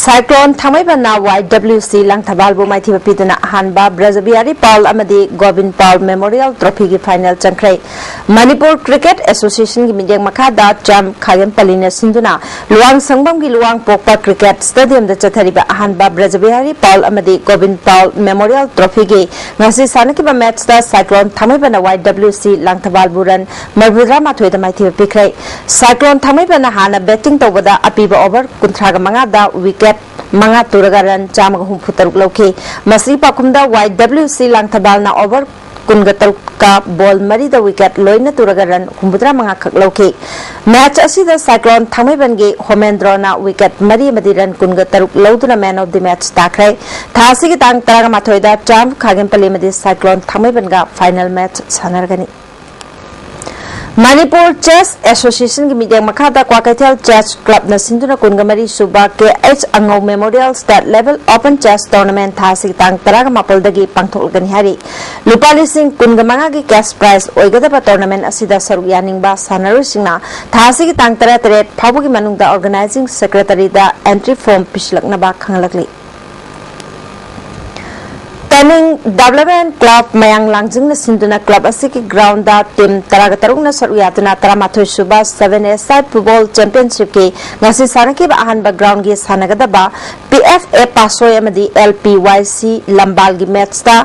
Cyclone ꯊꯥꯡꯃꯩꯕꯟꯅ ꯋꯥꯏ ꯗꯕ꯭ꯂꯤꯎ ꯁꯤ ꯂꯥꯡꯊꯕꯥꯜꯕꯨ ꯃꯥꯏꯊꯤꯕ ꯄꯤꯗꯨꯅ ꯑꯍꯥꯟꯕ ꯕ꯭ꯔꯖꯕꯤꯍꯥꯔꯤ ꯄꯥꯎꯜ ꯑꯃꯗꯤ ꯒꯣꯕꯤꯟ ꯄꯥꯎꯜ ꯃꯦꯃꯣꯔꯤꯌꯦꯜ ꯇ꯭ꯔꯣꯐꯤꯒꯤ ꯐꯥꯏꯅꯦꯜ ꯆꯪꯈ꯭ꯔꯦ꯫ ꯃꯅꯤꯄꯨꯔ ꯀ꯭ꯔꯤꯀꯦꯠ ꯑꯦꯁꯣꯁꯤꯌꯦꯁꯟꯒꯤ ꯃꯤꯠꯌꯦꯡ ꯃꯈꯥꯗ ꯆꯥꯝ ꯈꯥꯒꯦꯝꯄꯜꯂꯤꯅ ꯁꯤꯟꯗꯨꯅ ꯂꯨꯋꯥꯡ ꯁꯪꯕꯝꯒꯤ ꯂꯨꯋꯥꯡ ꯄꯣꯛꯄ ꯀ꯭ꯔꯤꯀꯦꯠ ꯁ꯭ꯇꯦꯗꯤꯌꯝꯗ ꯆꯠꯊꯔꯤꯕ ꯑꯍꯥꯟꯕ ꯕ꯭ꯔꯖꯕꯤꯍꯥꯔꯤ ꯄꯥꯎꯜ ꯑꯃꯗꯤ ꯒꯣꯕꯤꯟ ꯄꯥꯎꯜ ꯃꯦꯃꯣꯔꯤꯌꯦꯜ ꯇ꯭ꯔꯣꯐꯤꯒꯤ ꯉꯁꯤ ꯁꯥꯟꯅꯈꯤꯕ ꯃꯦꯠꯆꯇ ꯁꯥꯏꯀ꯭ꯂꯣꯟ ꯊꯥꯡꯃꯩꯕꯟꯅ ꯋꯥꯏ ꯗꯕ꯭ꯂꯤꯎ ꯁꯤ ꯂꯥꯡꯊꯕꯥꯜꯕꯨ ꯔꯟ ꯃꯔꯤꯐꯨꯇꯔꯥꯃꯥꯊꯣꯏꯗ ꯃꯥꯏꯊꯤꯕ ꯄꯤꯈ꯭ꯔꯦ꯫ ꯁꯥꯏꯀ꯭ꯂꯣꯟ ꯊꯥꯡꯃꯩꯕꯟꯅ ꯍꯥꯟꯅ ꯕꯦꯇꯤꯡ ꯇꯧꯕꯗ ꯑꯄꯤꯕ ꯑꯣꯚꯔ ꯀꯨꯟꯊ꯭ꯔꯥꯒ ꯃꯉꯥꯗ ꯋꯤꯀꯦꯠ ꯃꯉꯥ ꯇꯨꯔꯒ ꯔꯟ ꯆꯥꯝꯃꯒ ꯍꯨꯝꯐꯨ ꯇꯔꯨꯛ ꯂꯧꯈꯤ꯫ ꯃꯁꯤꯒꯤ ꯄꯥꯎꯈꯨꯝꯗ ꯋꯥꯏ ꯗꯕ꯭ꯂꯤꯎ ꯁꯤ ꯂꯥꯡꯊꯕꯥꯜꯅ ꯑꯣꯚꯔ ꯀꯨꯟꯒ ꯇꯔꯨꯛꯀ ꯕꯣꯜ ꯃꯔꯤꯗ ꯋꯤꯀꯦꯠ ꯂꯣꯏꯅ ꯇꯨꯔꯒ ꯔꯟ ꯍꯨꯝꯐꯨꯇꯔꯥ ꯃꯉꯥ ꯈꯛ ꯂꯧꯈꯤ꯫ ꯃꯦꯆ ꯑꯁꯤꯗ ꯁꯥꯏꯀ꯭ꯂꯣꯟ ꯊꯥꯡꯃꯩꯕꯟꯒꯤ ꯍꯣꯃꯦꯟꯗ꯭ꯔꯣꯅ ꯋꯤꯀꯦꯠ ꯃꯔꯤ ꯑꯃꯗꯤ ꯔꯟ ꯀꯨꯟꯒ ꯇꯔꯨꯛ ꯂꯧꯗꯨꯅ ꯃꯦꯟ ꯑꯣꯐ ꯗꯤ ꯃꯦꯆ ꯇꯥꯈ꯭ꯔꯦ꯫ ꯊꯥ ꯑꯁꯤꯒꯤ ꯇꯥꯡ ꯇꯔꯥꯃꯥꯊꯣꯏꯗ ꯆꯥꯝ ꯈꯥꯒꯦꯝꯄꯜꯂꯤ ꯑꯃꯗꯤ ꯁꯥꯏꯀ꯭ꯂꯣꯟ ꯊꯥꯡꯃꯩꯕꯟꯒ ꯐꯥꯏꯅꯦꯜ ꯃꯦꯆ ꯁꯥꯟꯅꯔꯒꯅꯤ꯫ ꯃꯅꯤꯄꯨꯔ ꯆꯦꯁ ꯑꯦꯁꯣꯁꯤꯌꯦꯁꯟꯒꯤ ꯃꯤꯠꯌꯦꯡ ꯃꯈꯥꯗ ꯀ꯭ꯋꯥꯀꯩꯊꯦꯜ ꯆꯦꯁ ꯀ꯭ꯂꯕꯅ ꯁꯤꯟꯗꯨꯅ ꯀꯨꯟꯒ ꯃꯔꯤ ꯁꯨꯕ K H Angou memorial state level open chess tournament ꯊꯥ ꯑꯁꯤꯒꯤ ꯇꯥꯡ ꯇꯔꯥꯒ ꯃꯥꯄꯜꯗꯒꯤ ꯄꯥꯡꯊꯣꯛꯂꯒꯅꯤ ꯍꯥꯏꯔꯤ꯫ ꯂꯨꯄꯥ ꯂꯤꯁꯤꯡ ꯀꯨꯟꯒ ꯃꯉꯥꯒꯤ ꯀꯦꯁ ꯄ꯭ꯔꯥꯏꯖ ꯑꯣꯏꯒꯗꯕ ꯇꯣꯔꯅꯥꯃꯦꯟꯠ ꯑꯁꯤꯗ ꯁꯔꯨꯛ ꯌꯥꯅꯤꯡꯕ ꯁꯥꯟꯅꯔꯣꯏꯁꯤꯡꯅ ꯊꯥ ꯑꯁꯤꯒꯤ ꯇꯥꯡ ꯇꯔꯥꯇꯔꯦꯠ ꯐꯥꯎꯕꯒꯤ ꯃꯅꯨꯡꯗ ꯑꯣꯔꯒꯅꯥꯏꯖꯤꯡ ꯁꯦꯀ꯭ꯔꯦꯇꯔꯤꯗ ꯑꯦꯟꯇ꯭ꯔꯤ ꯐꯣꯔꯝ ꯄꯤꯁꯤꯜꯂꯛꯅꯕ ꯈꯪꯍꯜꯂꯛꯂꯤ꯫ ꯇꯅꯤꯡ ꯗꯦꯕꯂꯞꯃꯦꯟ ꯀ꯭ꯂꯕ ꯃꯌꯥꯡ ꯂꯥꯡꯖꯤꯡꯅ ꯁꯤꯟꯗꯨꯅ ꯀ꯭ꯂꯕ ꯑꯁꯤꯒꯤ ꯒ꯭ꯔꯥꯎꯟꯗ ꯇꯤꯝ ꯇꯔꯥꯒ ꯇꯔꯨꯛꯅ ꯁꯔꯨꯛ ꯌꯥꯗꯨꯅ ꯇꯔꯥꯃꯥꯊꯣꯏ ꯁꯨꯕ ꯁꯚꯦꯟ ꯑꯦ ꯁꯥꯏꯗ ꯐꯨꯠꯕꯣꯜ ꯆꯦꯝꯄꯤꯌꯟꯁꯤꯞꯀꯤ ꯉꯁꯤ ꯁꯥꯟꯅꯈꯤꯕ ꯑꯍꯥꯟꯕ ꯒ꯭ꯔꯥꯎꯟꯒꯤ ꯁꯥꯟꯅꯒꯗꯕ ꯄꯤ ꯑꯦꯐ ꯑꯦ ꯄꯥꯁꯣꯏ ꯑꯃꯗꯤ ꯑꯦꯜ ꯄꯤ ꯋꯥꯏ ꯁꯤ ꯂꯝꯕꯥꯜꯒꯤ ꯃꯦꯠꯆꯇ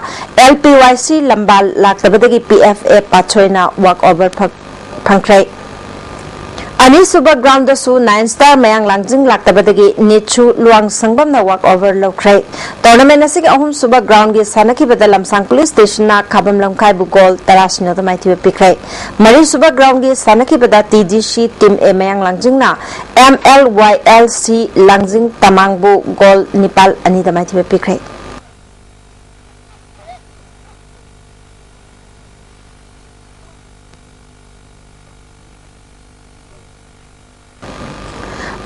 ꯑꯦꯜ ꯄꯤ ꯋꯥꯏ ꯁꯤ ꯂꯝꯕꯥꯜ ꯂꯥꯛꯇꯕꯗꯒꯤ P F A ꯄꯥꯁꯣꯏꯅ work over ꯐꯪ-, ꯐꯪꯈ꯭ꯔꯦ꯫ ꯑꯅꯤꯁꯨꯕ ꯒ꯭ꯔꯥꯎꯟꯗꯁꯨ ꯅꯥꯏꯟ ꯁ꯭ꯇꯥꯔ ꯃꯌꯥꯡ ꯂꯥꯡꯖꯤꯡ ꯂꯥꯛꯇꯕꯗꯒꯤ ꯅꯤꯠꯁꯨ ꯂꯨꯋꯥꯡ ꯁꯪꯕꯝꯅ ꯋꯥꯛ ꯑꯣꯚꯔ ꯂꯧꯈ꯭ꯔꯦ꯫ ꯇꯣꯔꯅꯥꯃꯦꯟ ꯑꯁꯤꯒꯤ ꯑꯍꯨꯝꯁꯨꯕ ꯒ꯭ꯔꯥꯎꯟꯒꯤ ꯁꯥꯟꯅꯈꯤꯕꯗ ꯂꯝꯁꯥꯡ ꯄꯨꯂꯤꯁ ꯁ꯭ꯇꯦꯁꯟꯅ ꯈꯥꯕꯝ ꯂꯝꯈꯥꯏꯕꯨ ꯒꯣꯜ ꯇꯔꯥ ꯁꯤꯅꯣꯗ ꯃꯥꯏꯊꯤꯕ ꯄꯤꯈ꯭ꯔꯦ꯫ ꯃꯔꯤꯁꯨꯕ ꯒ꯭ꯔꯥꯎꯟꯒꯤ ꯁꯥꯟꯅꯈꯤꯕꯗ ꯇꯤ ꯖꯤ ꯁꯤ ꯇꯤꯝ ꯑꯦ ꯃꯌꯥꯡ ꯂꯥꯡꯖꯤꯡꯅ M L Y L C ꯂꯥꯡꯖꯤꯡ ꯇꯃꯥꯡꯕꯨ goal ꯅꯤꯄꯥꯜ ꯑꯅꯤꯗ ꯃꯥꯏꯊꯤꯕ ꯄꯤꯈ꯭ꯔꯦ꯫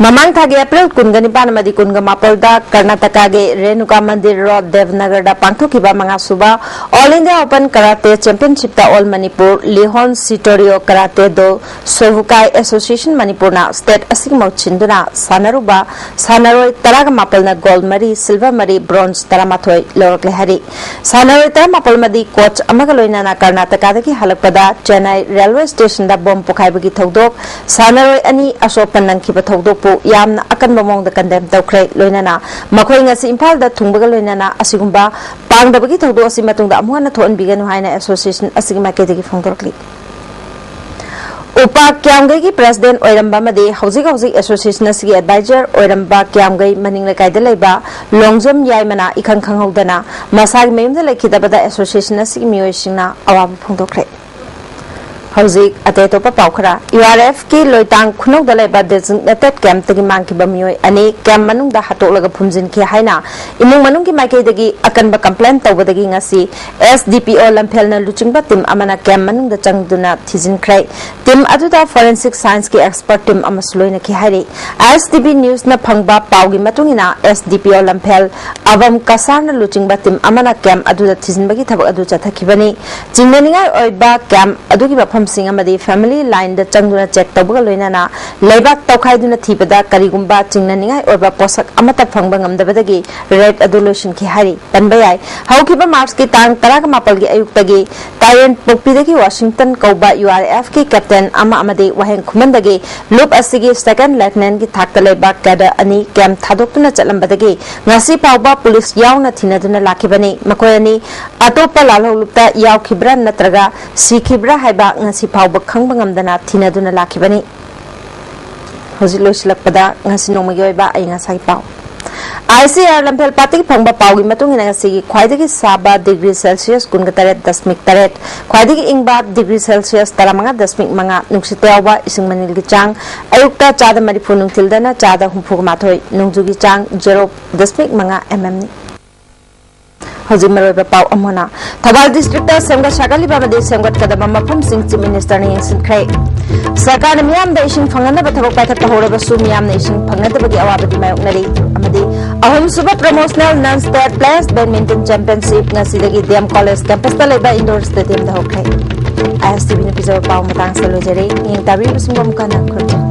ꯃꯃꯥꯡ ꯊꯥꯒꯤ ꯑꯦꯄ꯭ꯔꯤꯜ ꯀꯨꯟꯒ ꯅꯤꯄꯥꯟ ꯑꯃꯗꯤ ꯀꯨꯟꯒ ꯃꯥꯄꯜꯗ ꯀꯔꯅꯥꯇꯀꯥꯒꯤ ꯔꯦꯅꯨꯀꯥ ꯃꯟꯗꯤꯔ ꯔꯣꯗ, ꯗꯦꯕꯅꯒꯔꯗ ꯄꯥꯡꯊꯣꯛꯈꯤꯕ ꯃꯉꯥꯁꯨꯕ All India Open Karate Championshipꯇ All Manipur Lihon Sitorio Karate Do Sobukai Association Manipurꯅ state ꯑꯁꯤꯒꯤ ꯃꯍꯨꯠ ꯁꯤꯟꯗꯨꯅ ꯁꯥꯟꯅꯔꯨꯕ ꯁꯥꯟꯅꯔꯣꯏ ꯇꯔꯥꯒ ꯃꯥꯄꯜꯅ gold ꯃꯔꯤ, silver ꯃꯔꯤ, bronze ꯇꯔꯥꯃꯥꯊꯣꯏ ꯂꯧꯔꯛꯂꯦ ꯍꯥꯏꯔꯤ꯫ ꯁꯥꯟꯅꯔꯣꯏ ꯇꯔꯥꯃꯥꯄꯜ ꯑꯃꯗꯤ coach ꯑꯃꯒ ꯂꯣꯏꯅꯅ ꯀꯔꯅꯥꯇꯀꯥꯗꯒꯤ ꯍꯜꯂꯛꯄꯗ ꯆꯦꯟꯅꯥꯏ railway stationꯗ bomb ꯄꯣꯈꯥꯏꯕꯒꯤ ꯊꯧꯗꯣꯛ, ꯁꯥꯟꯅꯔꯣꯏ ꯑꯅꯤ ꯑꯁꯣꯛ ꯑꯄꯟ ꯅꯪꯈꯤꯕ ꯊꯧꯗꯣꯛꯄꯨ ꯌꯥꯝꯅ ꯑꯀꯟꯕ ꯃꯑꯣꯡꯗ condemn ꯇꯧꯈ꯭ꯔꯦ꯫ ꯂꯣꯏꯅꯅ ꯃꯈꯣꯏ ꯉꯁꯤ ꯏꯝꯐꯥꯜꯗ ꯊꯨꯡꯕꯒ ꯂꯣꯏꯅꯅ ꯑꯁꯤꯒꯨꯝꯕ ꯄꯥꯡꯗꯕꯒꯤ ꯊꯧꯗꯣꯛ ꯑꯁꯤ ꯃꯇꯨꯡꯗ ꯑꯃꯨꯛ ꯍꯟꯅ ꯊꯣꯛꯍꯟꯕꯤꯒꯅꯨ ꯍꯥꯏꯅ association ꯑꯁꯤꯒꯤ ꯃꯥꯏꯀꯩꯗꯒꯤ ꯐꯣꯡꯗꯣꯔꯛꯂꯤ꯫ ꯎꯄꯥꯛ ꯀ꯭ꯌꯥꯝꯒꯩꯒꯤ president ꯑꯣꯏꯔꯝꯕ ꯑꯃꯗꯤ ꯍꯧꯖꯤꯛ ꯍꯧꯖꯤꯛ association ꯑꯁꯤꯒꯤ advisor ꯑꯣꯏꯔꯝꯕ ꯀ꯭ꯌꯥꯝꯒꯩ ꯃꯅꯤꯡ ꯂꯩꯀꯥꯏꯗ ꯂꯩꯕ ꯂꯣꯡꯖꯝ ꯌꯥꯏꯃꯅ ꯏꯈꯪ ꯈꯪꯍꯧꯗꯅ ꯃꯁꯥꯒꯤ ꯃꯌꯨꯝꯗ ꯂꯩꯈꯤꯗꯕꯗ association ꯑꯁꯤꯒꯤ ꯃꯤꯑꯣꯏꯁꯤꯡꯅ ꯑꯋꯥꯕ ꯐꯣꯡꯗꯣꯛꯈ꯭ꯔꯦ꯫ ꯍꯧꯖꯤꯛ ꯑꯇꯩ ꯑꯇꯣꯞꯄ ꯄꯥꯎ ꯈꯔ꯫ URFꯀꯤ ꯂꯣꯏꯇꯥꯡ ꯈꯨꯅꯧꯗ ꯂꯩꯕ designated campꯇꯒꯤ ꯃꯥꯡꯈꯤꯕ ꯃꯤꯑꯣꯏ ꯑꯅꯤ camp ꯃꯅꯨꯡꯗ ꯍꯥꯠꯇꯣꯛꯂꯒ ꯐꯨꯝꯖꯤꯟꯈꯤ ꯍꯥꯏꯅ ꯏꯃꯨꯡ ꯃꯅꯨꯡꯒꯤ ꯃꯥꯏꯀꯩꯗꯒꯤ ꯑꯀꯟꯕ complaint ꯇꯧꯕꯗꯒꯤ ꯉꯁꯤ SDPO ꯂꯝꯐꯦꯜꯅ ꯂꯨꯆꯤꯡꯕ team ꯑꯃꯅ camp ꯃꯅꯨꯡꯗ ꯆꯪꯗꯨꯅ ꯊꯤꯖꯤꯟꯈ꯭ꯔꯦ꯫ Team ꯑꯗꯨꯗ forensic scienceꯀꯤ expert team ꯑꯃꯁꯨ ꯂꯣꯏꯅꯈꯤ ꯍꯥꯏꯔꯤ꯫ ISTV newsꯅ ꯐꯪꯕ ꯄꯥꯎꯒꯤ ꯃꯇꯨꯡ ꯏꯟꯅ, SDPO ꯂꯝꯐꯦꯜ ꯑꯕꯝ ꯀꯁꯥꯔꯅ ꯂꯨꯆꯤꯡꯕ team ꯑꯃꯅ camp ꯑꯗꯨꯗ ꯊꯤꯖꯤꯟꯕꯒꯤ ꯊꯕꯛ ꯑꯗꯨ ꯆꯠꯊꯈꯤꯕꯅꯤ꯫ ꯆꯤꯡꯅꯅꯤꯡꯉꯥꯏ ꯑꯣꯏꯕ camp ꯑꯗꯨꯒꯤ ꯃꯐꯝꯁꯤꯡ ꯑꯃꯗꯤ family lineꯗ ꯆꯪꯗꯨꯅ check ꯇꯧꯕꯒ ꯂꯣꯏꯅꯅ ꯂꯩꯕꯥꯛ ꯇꯧꯈꯥꯏꯗꯨꯅ ꯊꯤꯕꯗ ꯀꯔꯤꯒꯨꯝꯕ ꯆꯤꯡꯅꯅꯤꯡꯉꯥꯏ ꯑꯣꯏꯕ ꯄꯣꯠꯁꯛ ꯑꯃꯠꯇ ꯐꯪꯕ ꯉꯝꯗꯕꯗꯒꯤ raid ꯑꯗꯨ ꯂꯣꯏꯁꯤꯟꯈꯤ ꯍꯥꯏꯔꯤ꯫ ꯄꯟꯕ ꯌꯥꯏ, ꯍꯧꯈꯤꯕ Marchꯀꯤ ꯇꯥꯡ ꯇꯔꯥꯒ ꯃꯥꯄꯜꯒꯤ ꯑꯌꯨꯛꯇꯒꯤ ꯇꯥꯏꯔꯦꯟꯄꯣꯛꯄꯤꯗꯒꯤ Washington ꯀꯧꯕ URFꯀꯤ captain ꯑꯃ ꯑꯃꯗꯤ ꯋꯥꯍꯦꯡ ꯈꯨꯃꯟꯗꯒꯤ ꯂꯨꯞ ꯑꯁꯤꯒꯤ second lieutenantꯀꯤ ꯊꯥꯛꯇ ꯂꯩꯕ cadre ꯑꯅꯤ camp ꯊꯥꯗꯣꯛꯇꯨꯅ ꯆꯠꯂꯝꯕꯗꯒꯤ ꯉꯁꯤ ꯐꯥꯎꯕ police ꯌꯥꯎꯅ ꯊꯤꯅꯗꯨꯅ ꯂꯥꯛꯈꯤꯕꯅꯤ꯫ ꯃꯈꯣꯏ ꯑꯅꯤ ꯑꯇꯣꯞꯄ ꯂꯥꯜꯍꯧꯂꯨꯞꯇ ꯌꯥꯎꯈꯤꯕ꯭ꯔꯥ ꯅꯠꯇ꯭ꯔꯒ ꯁꯤꯈꯤꯕ꯭ꯔꯥ ꯍꯥꯏꯕ ꯉꯁꯤ ꯐꯥꯎꯕ ꯈꯪꯕ ꯉꯝꯗꯅ ꯊꯤꯅꯗꯨꯅ ꯂꯥꯛꯈꯤꯕꯅꯤ꯫ ꯍꯧꯖꯤꯛ ꯂꯣꯏꯁꯤꯜꯂꯛꯄꯗ ꯉꯁꯤ ꯅꯣꯡꯃꯒꯤ ꯑꯣꯏꯕ ꯑꯏꯪ ꯑꯁꯥꯒꯤ ꯄꯥꯎ꯫ ICAR ꯂꯝꯐꯦꯜ ꯄꯥꯠꯇꯒꯤ ꯐꯪꯕ ꯄꯥꯎꯒꯤ ꯃꯇꯨꯡ ꯏꯟꯅ ꯉꯁꯤꯒꯤ ꯈ꯭ꯋꯥꯏꯗꯒꯤ ꯁꯥꯕ degree Celsius ꯀꯨꯟꯒ ꯇꯔꯦꯠ ꯗꯁꯃꯤꯛ ꯇꯔꯦꯠ, ꯈ꯭ꯋꯥꯏꯗꯒꯤ ꯏꯪꯕ degree Celsius ꯇꯔꯥꯃꯉꯥ ꯗꯁꯃꯤꯛ ꯃꯉꯥ, ꯅꯨꯡꯁꯤꯠꯇ ꯌꯥꯎꯕ ꯏꯁꯤꯡ ꯃꯅꯤꯜꯒꯤ ꯆꯥꯡ ꯑꯌꯨꯛꯇ ꯆꯥꯗ ꯃꯔꯤꯐꯨ, ꯅꯨꯡꯊꯤꯜꯗꯅ ꯆꯥꯗ ꯍꯨꯝꯐꯨꯒ ꯃꯥꯊꯣꯏ, ꯅꯣꯡꯖꯨꯒꯤ ꯆꯥꯡ zero ꯗꯁꯃꯤꯛ ꯃꯉꯥ mmꯅꯤ꯫ ꯍꯧꯖꯤꯛ ꯃꯔꯨꯑꯣꯏꯕ ꯄꯥꯎ ꯑꯃꯨꯛ ꯍꯟꯅ꯫ ꯊꯧꯕꯥꯜ districtꯇ ꯁꯦꯝꯒꯠ ꯁꯥꯒꯠꯂꯤꯕ ꯑꯃꯗꯤ ꯁꯦꯝꯒꯠꯀꯗꯕ ꯃꯐꯝꯁꯤꯡ Chief Ministerꯅ ꯌꯦꯡꯁꯤꯟꯈ꯭ꯔꯦ꯫ ꯁꯔꯀꯥꯔꯅ ꯃꯤꯌꯥꯝꯗ ꯏꯁꯤꯡ ꯐꯪꯍꯟꯅꯕ ꯊꯕꯛ ꯄꯥꯏꯈꯠꯄ ꯍꯧꯔꯕꯁꯨ ꯃꯤꯌꯥꯝꯅ ꯏꯁꯤꯡ ꯐꯪꯅꯗꯕꯒꯤ ꯑꯋꯥꯕꯗꯤ ꯃꯥꯌꯣꯛꯅꯔꯤ꯫ ꯑꯃꯗꯤ ꯑꯍꯨꯝꯁꯨꯕ Promotional Non State Players Badminton Championship ꯉꯁꯤꯗꯒꯤ D M College campus ꯇ ꯂꯩꯕ indoor stadium ꯗ ꯍꯧꯈ꯭ꯔꯦ꯫ I S T V ꯅ ꯄꯤꯖꯕ ꯄꯥꯎ ꯃꯇꯥꯡꯁꯤꯗ ꯂꯣꯏꯖꯔꯦ꯫ ꯃꯤꯠꯌꯦꯡ ꯇꯥꯕꯤꯔꯤꯕꯁꯤꯡꯕꯨ ꯑꯃꯨꯛꯀ ꯍꯟꯅ ꯈꯨꯔꯨꯝꯖꯔꯤ꯫